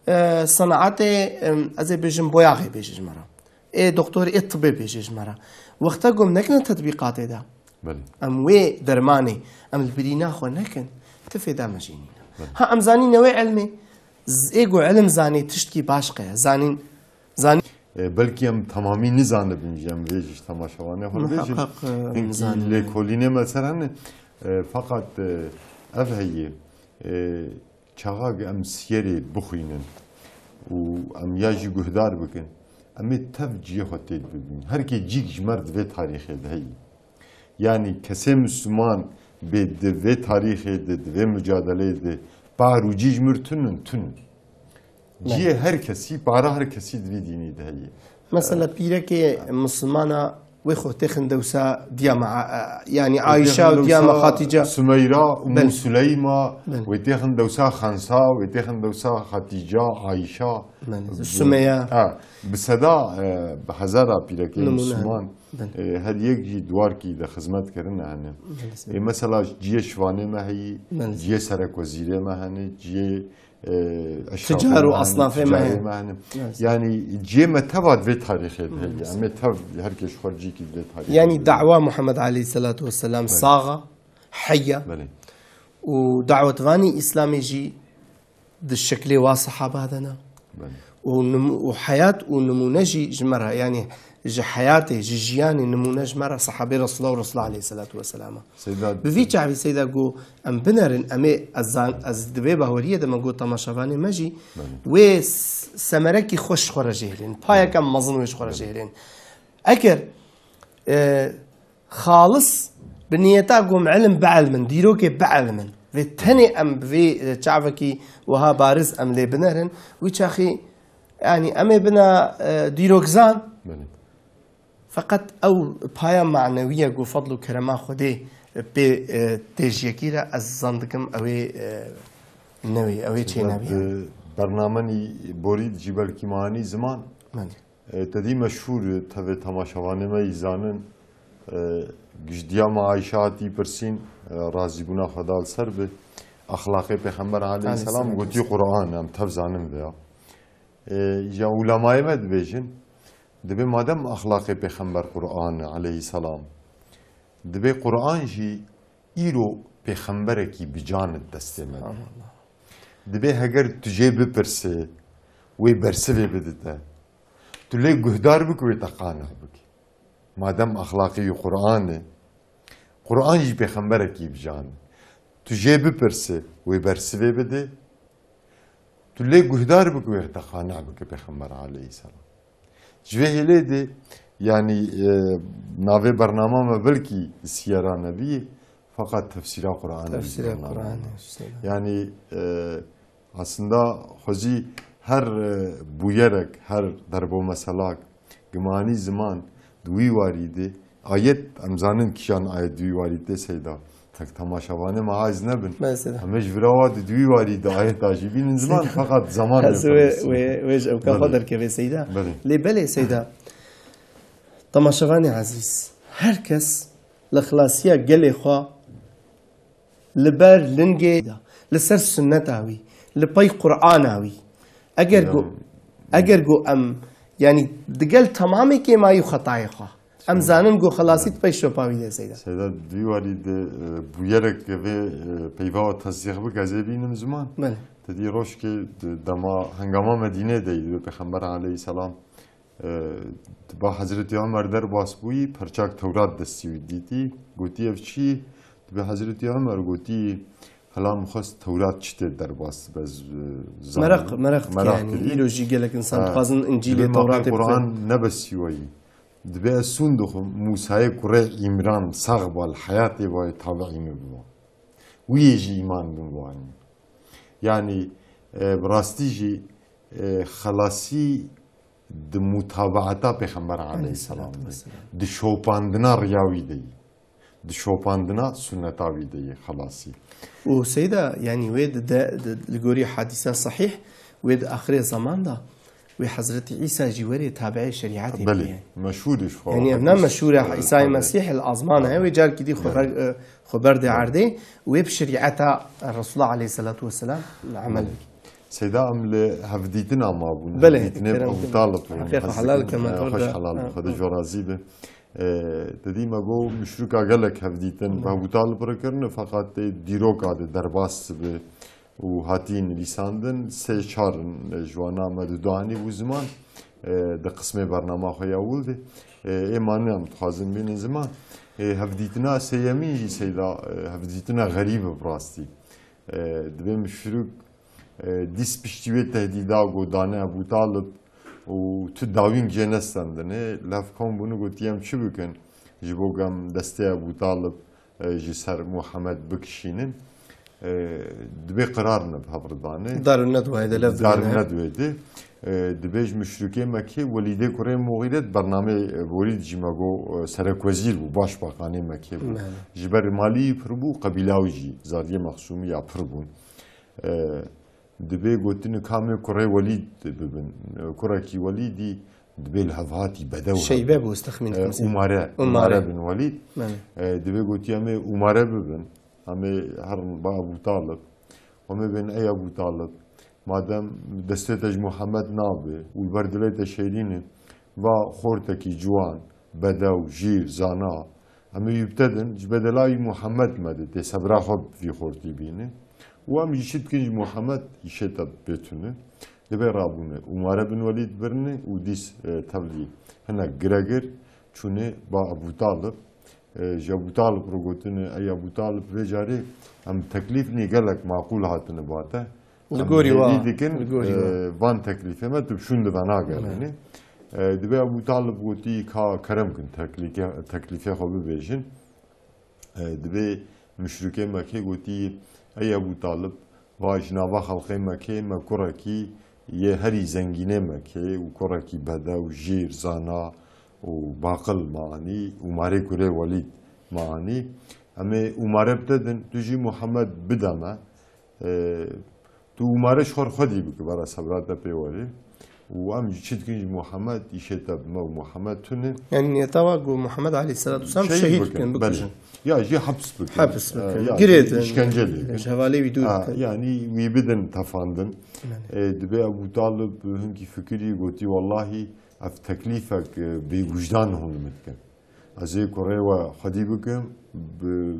e, senaetê, em, ez ê bêjim boyaxê bêje ji me re. Ê doktorê, ê tibê bêje ji me re. Wexta gom nekine tetbîqatê de. Belê. Em wê dermanê, em li birîna xwe nekin, ti fêda me jî nîne. Belê. Ha, em zanîn newê ilmê, z-, ê go ilim zanê tiştkî baş qe. Zanîn, zanîn. E, belkî em temamî nizanibin jî, em vê jî ji temaşevanê xwe bêjin. Muheqeq, e, Hinkî nizanin. lêkolînê me ser hene. E, feqet, e, ev heye. E, Çaxa em siyerê bixwînin û em ya jî guhdar bikin, em ê tev cihê xwe tê de bibînin. Her kê cîk ji me re di vê tarîxê de heye. Yanî kesê Misliman bê di vê tarîxê de, di vê mucadeleyê de, par û cî ji mir tun in, tun in. Cihê Belê. her kesî, para her kesî di vî dînî de heye. Mesela pîrekê Mislimana wê xwe têxin dewsa diya me, a-, a-, yanî Wê Ayşe têxin û diya me dewsa Xatîce. Sümeyra, Ummu Belê. Süleyma, Belê. wê têxin dewsa Xensa, wê têxin dewsa Xatîce, Ayşe. Belê. Bi-, Sümeyye. ha, bi seda, e, bi hezara pîrekê Nimûne Misliman, hene. Belê. e, her yek jî duwarkî de xizmet kirine hene. Belê. E, mesela ciyê şivanê me heyî, Belê. ciyê serekwezîrê me hene, ciyê e, eşrafê Ticar û me hene, esnafê me ticarê hene. me hene. Evet. Yanî cihê me teva di vê tarîxê de heye. Em ê tev her kes xwe cîkî di vê tarîxê Yanî de. dawa Muhammed aleyhisselatu vesselam Belê. sax e, hey e. Belê. Û dawetvanî Îslamê jî di şeklê wa sehaba de ne. Belê. Û nim-, û heyat û nimûne jî ji me re, yanî ji heyatê, ji jiyanê nimûne ji me re sehabê Resulullah û Resulullah aleyhisselatu vesselam e. Seyda Bi vî çavî seyda ku em binerin, em ê ez zan, ez di vê baweriyê de me got temaşevanê me jî Belê. wê s-, semerekî xweş ji xwe re jêhilên. Payeke mezin wê ji xwe re Belê. jêhilên. Eger, e, xalis bi niyeta ku em ilim bielimin, dîrokê bielimin, vê tenê em bi vê, e, çavekî wiha bariz em lê binerin, wî çaxî, yanî em ê bina, e, dîrokzan, Belê. Feqet ew paya manewiye ku fedl û kerema Xwedê pê, e, tê ji yekî re, ez zan dikim ew ê, e, newê, ew ê çê Sebeb, nebî. e, bernamenî borî jî belkî manî ziman. Belê. E, te dî meşhûr, e, tevê temaşevanê me yî zanin. E, Gijdiya me Ayşe hatî pirsîn, e, razîbûna Xweda li ser be. Exlaqê Pêxember aleyhisselam Aleyhisselatu gotî vesselam. Quran, em tev zanin vêya. E, ya ulemayê me dibêjin, dibê madem exlaqê Pêxember Quran e aleyhisselam, dibê Quran jî îro pêxemberekî bi can e destê me de. Subhanallah. Dibê heger tu jê bipirsê, wê bersivê bidite. Tu lê guhdar bik, wê te qane bike. Madem exlaqî wî Quran e, Quran jî pêxemberekî bi can e. Tu jê bipirsê, wê bersivê bidê. Tu lê guhdar bik, wê te qane bike Pêxember aleyhisselam. Ji vê hêlê de, yanî, e, navê bernama me belkî Siyera Nebiyê, feqet tefsîra Quran e. Tefsîra Quran e, işte. Yanî, e, aslında xwezî her, e, bûyerek, her derbo meselak, gimanî ziman, di wî warî de, ayet, em zanin kîjan ayet di wî warî de, Seyda. Tek temaşevanê me aciz nebin. Belê Seyda. Em ê ji vira wa di, di wî warî de ayeta jî bînin ziman, Seyda. Feqet zaman Ez wê, wê, wê ji ewka xwe Belê. derkeve Seyda. Belê. Lê belê Seyda. Temaşevanê ezîz, her kes li xilasiya gelê xwe li ber lingê, li ser sunneta wî, li pey Qur'ana wî. Eger Ya. go, eger go em, yanî digel temamê kêmayî û xetayê xwe. Em zanin ku xelasî di pey şopa wî de Seyda. Seyda, di vî warî de, e, bûyerek vê, e, peyva we tesdîq bike, ez ê bînim ziman. Belê. Te dî rojkê di dema hengama Medînê de yî, di Pêxember aleyhisselam, e, di ba Hezretî Omer derbas bûyî, perçak Tewrat destî wî dîtî, gotî, "Ev çi?" Di bi Hezretî Omer gotî, "Hela min xwest Tewrat çi tê derbas dibe, ez, e, zanim." Meraq, meraq dike Meraq yanî. kirî. Îro jî gelek insan Ha. dixwazin Încîlê, Dibê ma Tewratê qey Quran bixwin. ne bes sî wayî. Dibê ez sûn dixwim, Mûsayê kurê Îmran sax ba li heyatê, wayê tabiî min biba. Wî yê jî îman bin wanî. Yanî, e, bi rastî jî, e, xelasî di mutabaeta Pêxember aleyhisselam de. Aleyhisselatu vesselam. Di şopandina riya wî de yî. Di şopandina sunneta wî de yî xelasî. Û Seyda, yanî wê di de, di, li gorî hadîsa sahîh, wê di axirê zeman de wê Hezretî Îsa jî werê tabiê şerîetê Belê, bûye. meşhûr iş xwe. Yanî ev ne meşhûr e, Îsayê Mesîh li azman e, wê carkî dî xwe Belê. ber, e, xwe berdê Belê. erdê, wê bi şerîeta Resulullah aleyhisselatu vesselam emel Belê. bike. Seyda, em li hevdîtina ma bûn. Belê, Hevdîtinê kerem Ebu kir. Talib bûn. Heqê xwe Hezî helal bûn. ke, me E, kir xweş de. helal bû, Ha, Xwedê ha. ji we razî be. E, te dî me bo muşrika gelek hevdîtin bi Belê. Ebu Talib re kirine, feqat tê dîroka de derbas be û hatî nivîsandin, sê çar in, e, ji wana me di duanî bû ziman, e, di qismê bernama xwe ya wil de. E, ê mane em dixwazin bînin ziman. E, hevdîtina sêyemîn jî Seyda, e, hevdîtina xerîb e bi rastî. E, dibê muşrik, e, dîs piştî wê tehdîda got dane Ebû Talib û tu dawîn jê nestendinê. Lev kom bûne gotî em çi bikin? Ji bo ku em destê Ebû Talib, e, ji ser Muhammed bikişînin. E, dibê qirar ne bi hev re dane. Darun Nedwayê de lev Darun dibêne. Nedwayê de. E, dibê ji muşrikê Mekkê Welîdê kurê Muxîre di bernameyê, e, Welîd jî me got, e, serekwezîr bû, başbakanê Mekkê bû. Belê. Ji ber malî pir bû, qebîla wî jî, zariyê Mexsûmî ya pir bûn. E, dibê gotine kamê kurê Welîd bibin. E, kurekî Welîdî dibê li hev hatî bedew Şeybe hebin. bû, ez texmîn E, dikim sê. Umare, Umare. Umare bin Welîd. Belê. E, dibê gotî em ê Umare bibin. Em ê herin ba Ebû Talib. Em ê bên ey Ebû Talib. Madem destê te ji Muhammed nabe û li ber dilê te şêrîn e, va xortekî ciwan, bedew, jîr, zana, em ê wî bi te din, ji bedela wî Muhammed me de tê sebra xwe bi vî xortî bîne. Û em jî çi dikin ji Muhammed, îşê te pê tune. Dibê rabûne. Umare bin Welîd birine û dîs, e, tevlî hinek giregir çûne ba Ebû Talib. E, ji Ebû Talib re gotine, ey Ebû Talib, vê carê em teklîf nî gelek maqûl hatine ba te. Li Em gorî hêvî wa, dikin, li gorî wa. e, van teklîfê me tu bi şûn de venagerînî. Evet. E, dibê Ebû Talib gotî ka kerem kin teklîke-, teklîfê xwe bibêjin. E, dibê muşrikê Mekkê gotî, ey Ebû Talib, va ji nava xelqê Mekkê me kurekî yê herî zengînê Mekkê û kurekî bedew, jîr, zana û baqil me anî, Umarê kurê Welîd me anî. Em ê Umare bi te din, tu jî Muhammed bide me. E, Tu Umare ji xwe re xwedî bike, bera sebra te pê were. û em jî çi dikin ji Muhammed, îşê te bi me û Muhammed tune. Yani niyeta wa ku Muhammed aleyhisselatu vesselam şehîd bikin, bikin, belê, bikujin. Ya jî heps bikin. Heps bikin, e, ya girêdin, jî îşkence lê bikin. Ji hevalê wî dûr bikin. Yani wî bidin tefandin. Belê. E, dibê Ebu Talib hinkî fikirî, gotî, wallahî ev teklîfek, e, bêwijdan hûn min dikin. Ez ê kurê we xwedî bikim, bi,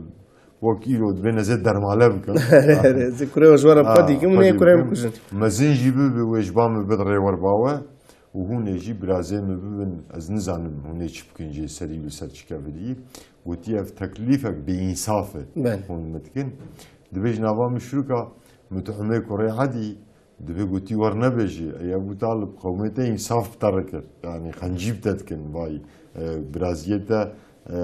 wek îro dibê ez ê dermale bikim. Ez ê kurê we ji we re xwedî kim, hûn ê kurê min bikujin. Mezin jî bibe, wê ji ba min bid rêwer ba we û hûn ê jî birazê min bibin, ez nizanim hûn ê çi bikin jê serî, li ser çi kevirî. Gotî, ev teklîfek bêînsaf e, belê, hûn min dikin. Dibê ji nava muşrika Mut'imê kurê Edî, dibê gotî, wer nebêjî, ey Ebû Talib, qewmê te însaf bi te re kir. Yanî qencî bi te dikin, vay, e, biraziyê te, e,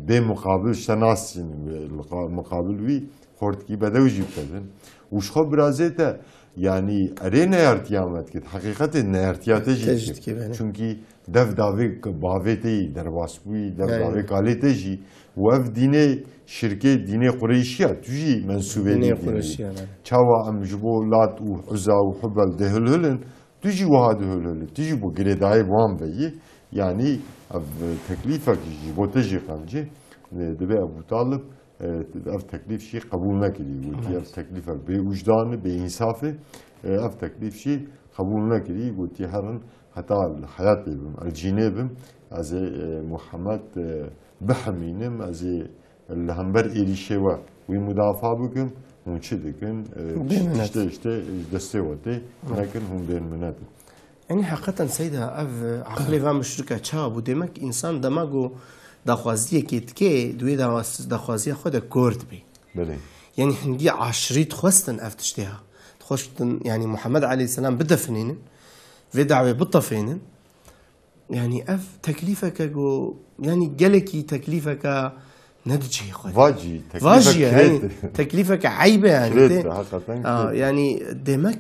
bê muqabil ji te nasîn, li qa-, muqabil wî xortikî bedew jî bi te din. Û ji xwe birazê te, yanî erê neyartiya me dikit, heqîqetê neyartiya te jî dikit. Te jî dikit, belê. Çunkî dev davê k-, bavê te yî derbas bûyî, dev davê kalê te jî. Û ev dînê şirkê, dînê Qureyşiya, tu jî mensûbê dînê dînê Qureyşiya, belê. Çawa em ji bo Lat û Uzza û Hubel dihilhilin, tu jî wiha dihilhilî, tu jî bo girêdayê bi wan veyî. Yanî ev teklîfek ji bo te jî qencî, e, dibê Ebû Talib, e, ev teklîf jî qebûl nekirî. Gotî, ev teklîfek bê wijdan e, bê însaf e. E, ev teklîf jî qebûl nekirî. Gotî, herin heta li heyatê bim, li cînê bim, ez ê, e, Muhammed, e, bihemînim, ez ê li hember êrîşê we wî mudafa bikim, hûn çi dikin? E, bê minet. Tiştê, tiştê ji destê we tê nekin, hûn bê minet in. Yanî heqeten Seyda, ev, e, aqilê van muşrika çawa bû? Demek însan dema ku daxwaziyekê dike, di wê daxwaz-, daxwaziya xwe de kor dibe. Belê. Yanî hindî aşirî dixwestin ev tiştê ha. Dixwestin, yanî Muhammed aleyhisselam bidefinînin, vê dawê bitefênin. Yanî ev teklîfeke ku, yanî gelekî teklîfeke ne di cihê xwe de. Vacî, teklîfek, vacî ye, kirêt, yanî teklîfeke eyb e, yanî kirêt, tê, heqeten, a, kirêt. Yanî demek,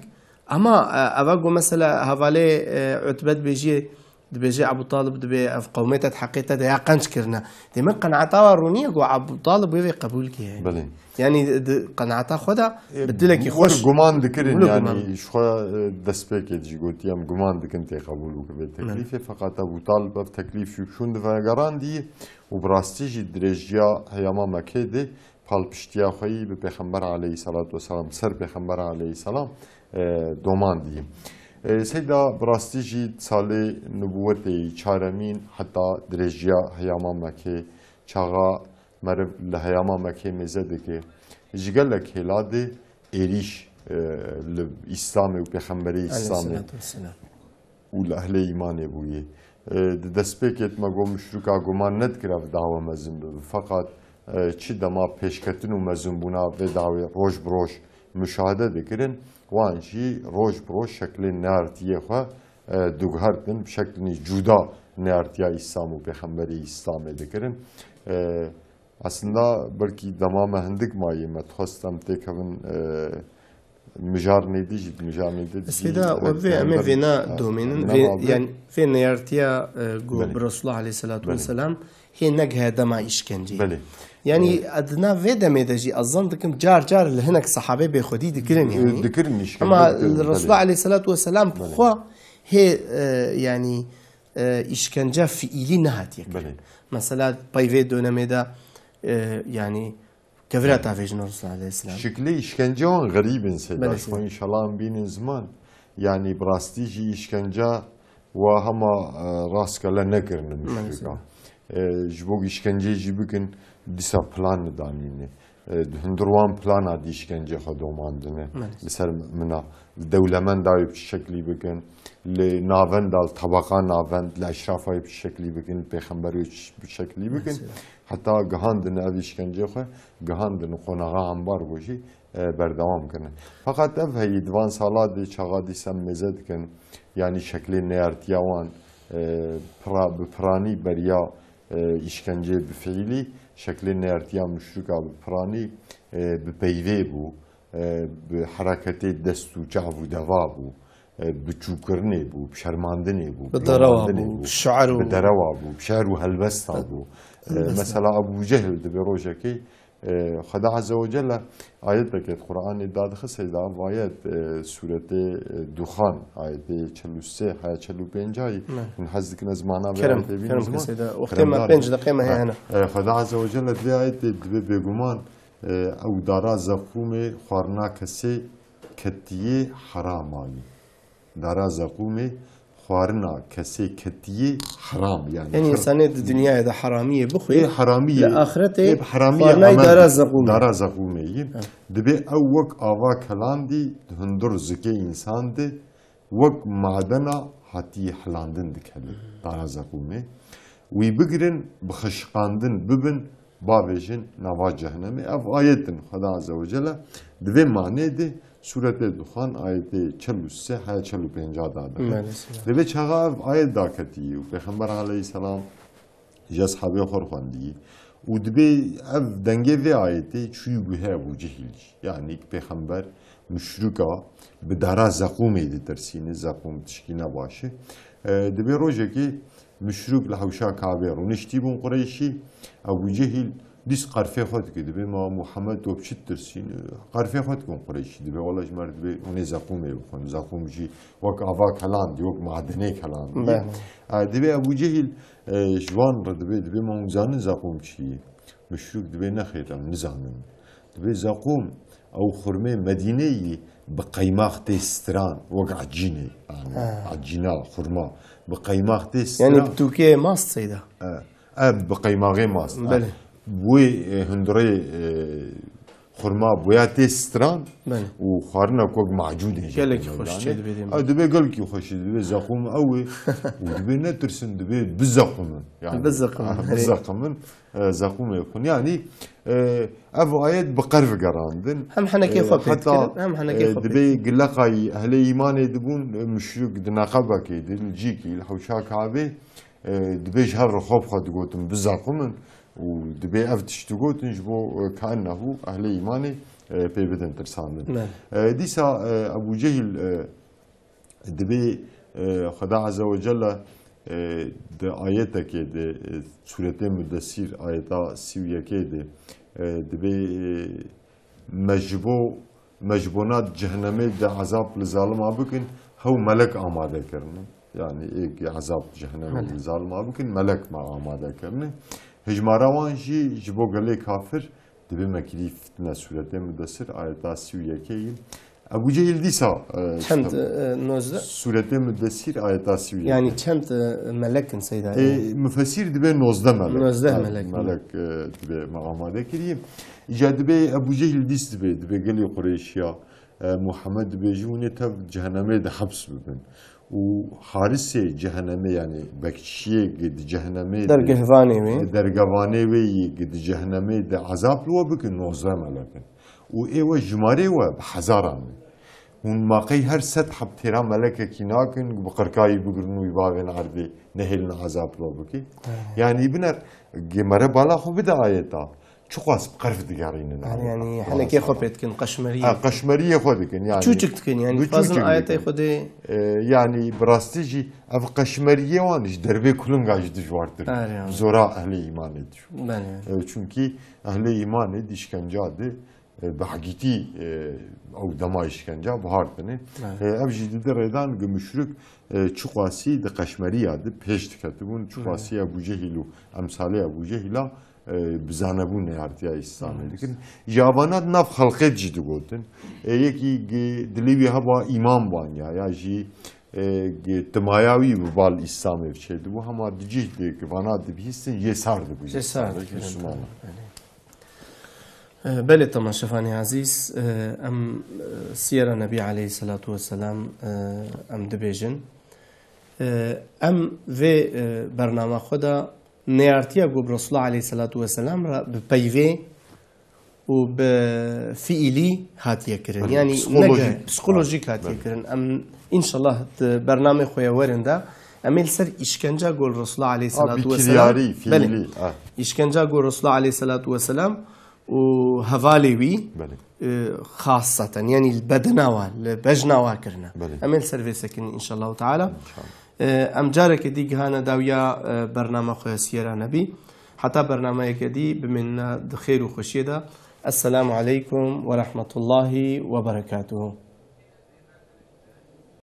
ama, e, eva ku mesela hevalê, e, Utbe dibêjiyê, dibêje Ebu Talib dibê ev qewmê te di heqê te de ya qenc kirine. Demek qenaeta wa rûnî ye ku Ebu Talib wê vê qebûl kê. Belê. Yanî di qenaeta xwe de, e, bi dilekî xweş guman dikirin, wilo yanî guman. Ji xwe, e, destpêkê jî gotî, em guman dikin tê qebûl û ki vê teklîfê. Belê. Feqat Ebu Talib ev teklîf jî şûn di vegerandî û bi rastî jî dirêjiya heyama Mekê de palpiştiya xwe yî bi Pêxember aleyhisselatu vesselam, ser Pêxember aleyhisselam, e, domandî. E, Seyda, bi rastî jî salê nubûwetê yî çaremîn heta dirêjiya heyama Mekê, çaxa meriv li heyama Mekê mêze dike, ji gelek hêla de êrîş, e, li Îslamê û Pêxemberê Îslamê aleyhisselatu vesselam û li ehlê îmanê bûye. E, di destpêkê de me got muşrika guman nedikir ev dawe mezin bibe. Feqat, e, çi dema pêşketin û mezinbûna vê dawê roj bi roj muşahede dikirin, wan jî roj bi roj şeklên neartiyê xwe, e, diguhertin, bi şeklî cuda neartiya Îslam û Pêxemberê Îslamê dikirin. E, Aslında belkî dema me hindik mayî, me dixwest em têkevin, e, mijarnê dî jî, mijarnê dî jî. Seyda, we bê em ê vêna domînin, vê, yani vê neyartiya, e, ku bi Resulullah aleyhisselatu vesselam hê negihe dema îşkenceyê. Belê. Yanî, e, di nav vê demê de jî ez zan dikim car car li hinek sahabê bêxwedî dikirin, e, yanî. Dikirin îşkence. Ama dikirin, li Resulullah aleyhisselatu vesselam bi xwe hê, e, yanî, e, îşkence fiîlî nehatiye kirin. Belê. Mesela pey vê dönemê de, e, yanî kevira tavêjin Resulullah aleyhisselam. Şiklê îşkence wan xerîb in Seyda. Belê, ji xwe Seyda. Înşallah em bînin ziman. Yanî bi rastî jî îşkence wa hema, e, rastgele nekirine muşrika. Belê, Seyda. E, ji bo îşkenceyê jî bikin, dîsa plan nidanîne. E, di hundir wan plana dî îşkencê xwe domandine. Maalesef. Li ser mina, li dewlemenda wê bi çi şeklî bikin, li navenda, li tebaqa navend, li eşrafa wê bi çi şeklî bikin, li pêxember wê çi, bi çi şeklî bikin. Maalesef. Heta gihandin ev îşkencê xwe, gihandin qonaxa ambargo jî, e, berdewam kirine. Feqat ev heyî di van sala de çaxa dîsa mêze dikin, yanî şeklê neyartiya wan, e, pira, bi piranî beriya e, îşkenceyê bi fiîlî, şeklê neyartiya muşrika bi piranî, e, bi peyvê bû, e, bi hereketê dest û çav û deva bû, e, bi çûkirinê bû, bi şermandinê bû, bi derewa bû, bi şiir û bi derewa bû, bi şiir û helbesta bû. E, helbesta. Mesela Ebû Cehil dibê rojekê E, Xweda Azze ve Celle ayeteke di Qur'anê dadixe, seyda ev ayet, e, sûretê, e, Duxan, ayetê çel û sê heya çel û pênc ayî. Ne. Hûn hez dikin ez mana vê Kerem, ayetê bînim kerem ziman? Ke seyda. Wextê me Keremdar pênc be. Deqê me heye Ha. hene. E, Xweda Azze ve Celle di vê ayetê dibê bêguman, e, ew dara zeqûmê xwarina kesê ketiyê heram ayî. Dara zeqûmê xwarina kesê ketiyê heram, yani Yanî her- însanê di dinyayê de heramiyê bixwî, Ê heramiyê, li axretê ê bi heramiyê xwarinayî amel dara dike. zeqûmê. Dara zeqûmê yî. Ha. Dibê ew wek ava kelandî di hundir zikê însan de wek madena hatiye helandin dikeve dara zeqûmê. Wî bigirin, bi xişqandin bibin, bavêjin nava cehennemê. Ev ayet in Xweda Azze ve Celle di vê manê de sûretê Duxan ayetê çel û sê heya çel û pênc da dixin. Belê, seyda. Dibê çaxa ev ayet daketiyî û Pêxember aleyhisselam ji eshabê xwe re xwendiyî. Û dibê ev dengê vê ayetê çûyî guhê Ebû Cehîl jî. Yanî ki Pêxember muşrika bi dara zeqûmê ditirsîne, zeqûm tişkî ne baş e. E, dibê rojekê muşrik li hewşa Kabê rûniştî bûn Qureyşî. Ebû Cehîl dîs qerfê xwe dike, dibê ma Muhammed we bi çi ditirsîne? Qerfê xwe dikin Qureyşî. Dibê wela ji me re dibê hûnê zeqûmê bixwin. Zeqûm jî wek ava kelandî, wek madenê kelandî. Belê. E, dibê Ebû Cehîl, e, ji wan re dibê, dibê ma hûn zanin zeqûm çi ye? Muşrik dibê nexêr em nizanin. Dibê zeqûm ew xurmê Medîneyî bi qeymax tê stiran, wek ecînê, yani Ha. ecîna, xurma, bi qeymax tê stiran. Yanî bi tûkê mast seyda. E, e, bi qeymaxê mast. E, Belê. Wê, e, hundirê, e, xurma boya tê stiran Belê. û xwarina ku wek macûnê jê Gelekî dibin xweş yani. çê dibê dê min. E, dibê gelekî xweş çê dibê zeqûm ew ê û dibê netirsin, dibê bizequmin. Yani, Bizequmin, ha, erê. bizequmin. E, zeqûmê xwin. Yanî, e, ev ayet bi qerv gerandin. Hem henekê E, xwe pê heta, dikirin, hem henekê e, xwe pê dibê dikirin. gileqayî ehlê îmanê dibûn, e, muşrik di neqebekê de, li cîkî, li hewşa Kabê, e, dibê ji hev re xwe bi xwe digotin, bizequmin û dibê ev tişt digotin ji bo, e, kaennehu ehlê îmanê, e, pê bidin tirsandin. Ne. E, dîsa, e, Ebû Cehîl, e, Dibê, e, Xweda Azze ve Celle, e, di ayetekê de, e, Sûretê Muddessîr, ayeta sî û yekê de, e, dibê, e, me ji bo, me ji bona cehennemê de ezab li zalima bikin, hew melek amade kirine. Yani ê ezab cehennemê Melek. li zalima bikin, melek me amade kirine. Hijmara wan jî ji bo gelê kafir Dibê me kirî fitne, Sûretê Muddessir, ayeta sî û yekê yî. Ebû Cehîl dîsa, e, Çend, işte, e, nozdeh? Sûretê Muddessîr, ayeta sî û yekê. Yani çend, e, melek in seyda? E, mufessîr dibê nozdeh melek. Nozdeh Ha, melek. melek, e, dibê me amade kiriye. Îca dibê Ebû Cehîl dîs dibê, dibê gelê Qureyşiya, e, Muhammed dibêjî hûn ê tev cehennemê de heps bibin. Û harisê cehennemê, yani bekçiyê gi di cehennemê de, Dergehvanê wê. dergevanê wê yî gi di cehennemê de ezab li we bikin, nozdeh melek in. Û ê we jimarê we bi hezaran in. Hûn ma qey her sed heb têra melekekî nakin, bi qirkayî bigirin û wî bavên erdê nehêlin ezab li we bike. He. Yani biner, gi mere bala xwe bide ayeta. Çiqas bi qerf digerînin Yani, ayeta. yani Çiqas henekê xwe ama. pê dikin, qeşmeriyê. Ha, qeşmeriyê xwe dikin yani. Çûçik dikin yani. Bi Dixwazin çûçik ayetê dikin. xwe dê. E, yani bi rastî jî ev qeşmeriyê wan ji derbê kulinga jî dijwartir. Are, are. Zora ehlê îmanê dijwar. Belê. E, çünkü ehlê îmanê di îşkenca de, e, bi hegîtî, e, ew dema îşkenca bihartine. Evet. E, ev jî dide rêdan gi muşrik, e, çiqasî di qeşmeriya de pêş diketibûn, çiqasî Belê. Ebû Cehîl û emsalê Ebû Cehîla e, bi zanebûn neyartiya Îslamê Hmm. dikirin. Ji avana di nav xelqê de jî digotin. E, yekî gi-, dilê wî heba îman banya, ya jî, e, gi-, timaya wî bi bal Îslamê çêdibû. Hema di cih de gi vana dibihîstin, jê sar dibû Jê sar Îslamê, dikirin, Müslüman. tabii, belê. E, belê, temaşevanê ezîz, e, em, e, Siyera Nebî aleyhisselatu vesselam, e, em dibêjin. E, em vê, e, bernama xwe de neyartiya ku bi Resulullah aleyhisselatu vesselam re bi peyvê û bi fiilî hatiye kirin. Belê, Yani psikolojik. nege psikolojik hatiye Belê. kirin. Em înşallah di bernamê xwe ya werin de em ê li ser îşkenca ku Resulullah aleyhisselatu Ha, bi vesselam kiryarî, fiilî, Belê. ha. Îşkenca ku Resulullah aleyhisselatu vesselam û hevalê wî, Belê. e, xasaten, yani li bedena wa, li bejna wa kirine. Belê. Em ê li ser vê sekinî înşallah teala. İnşallah. E, em careke dî gihane dawiya, e, bernama xwe ya Siyera Nebî. Heta bernameyeke dî bimînine di xêr û xweşiyê de. Esselamu aleykum ve rahmetullahi ve berekatuhu.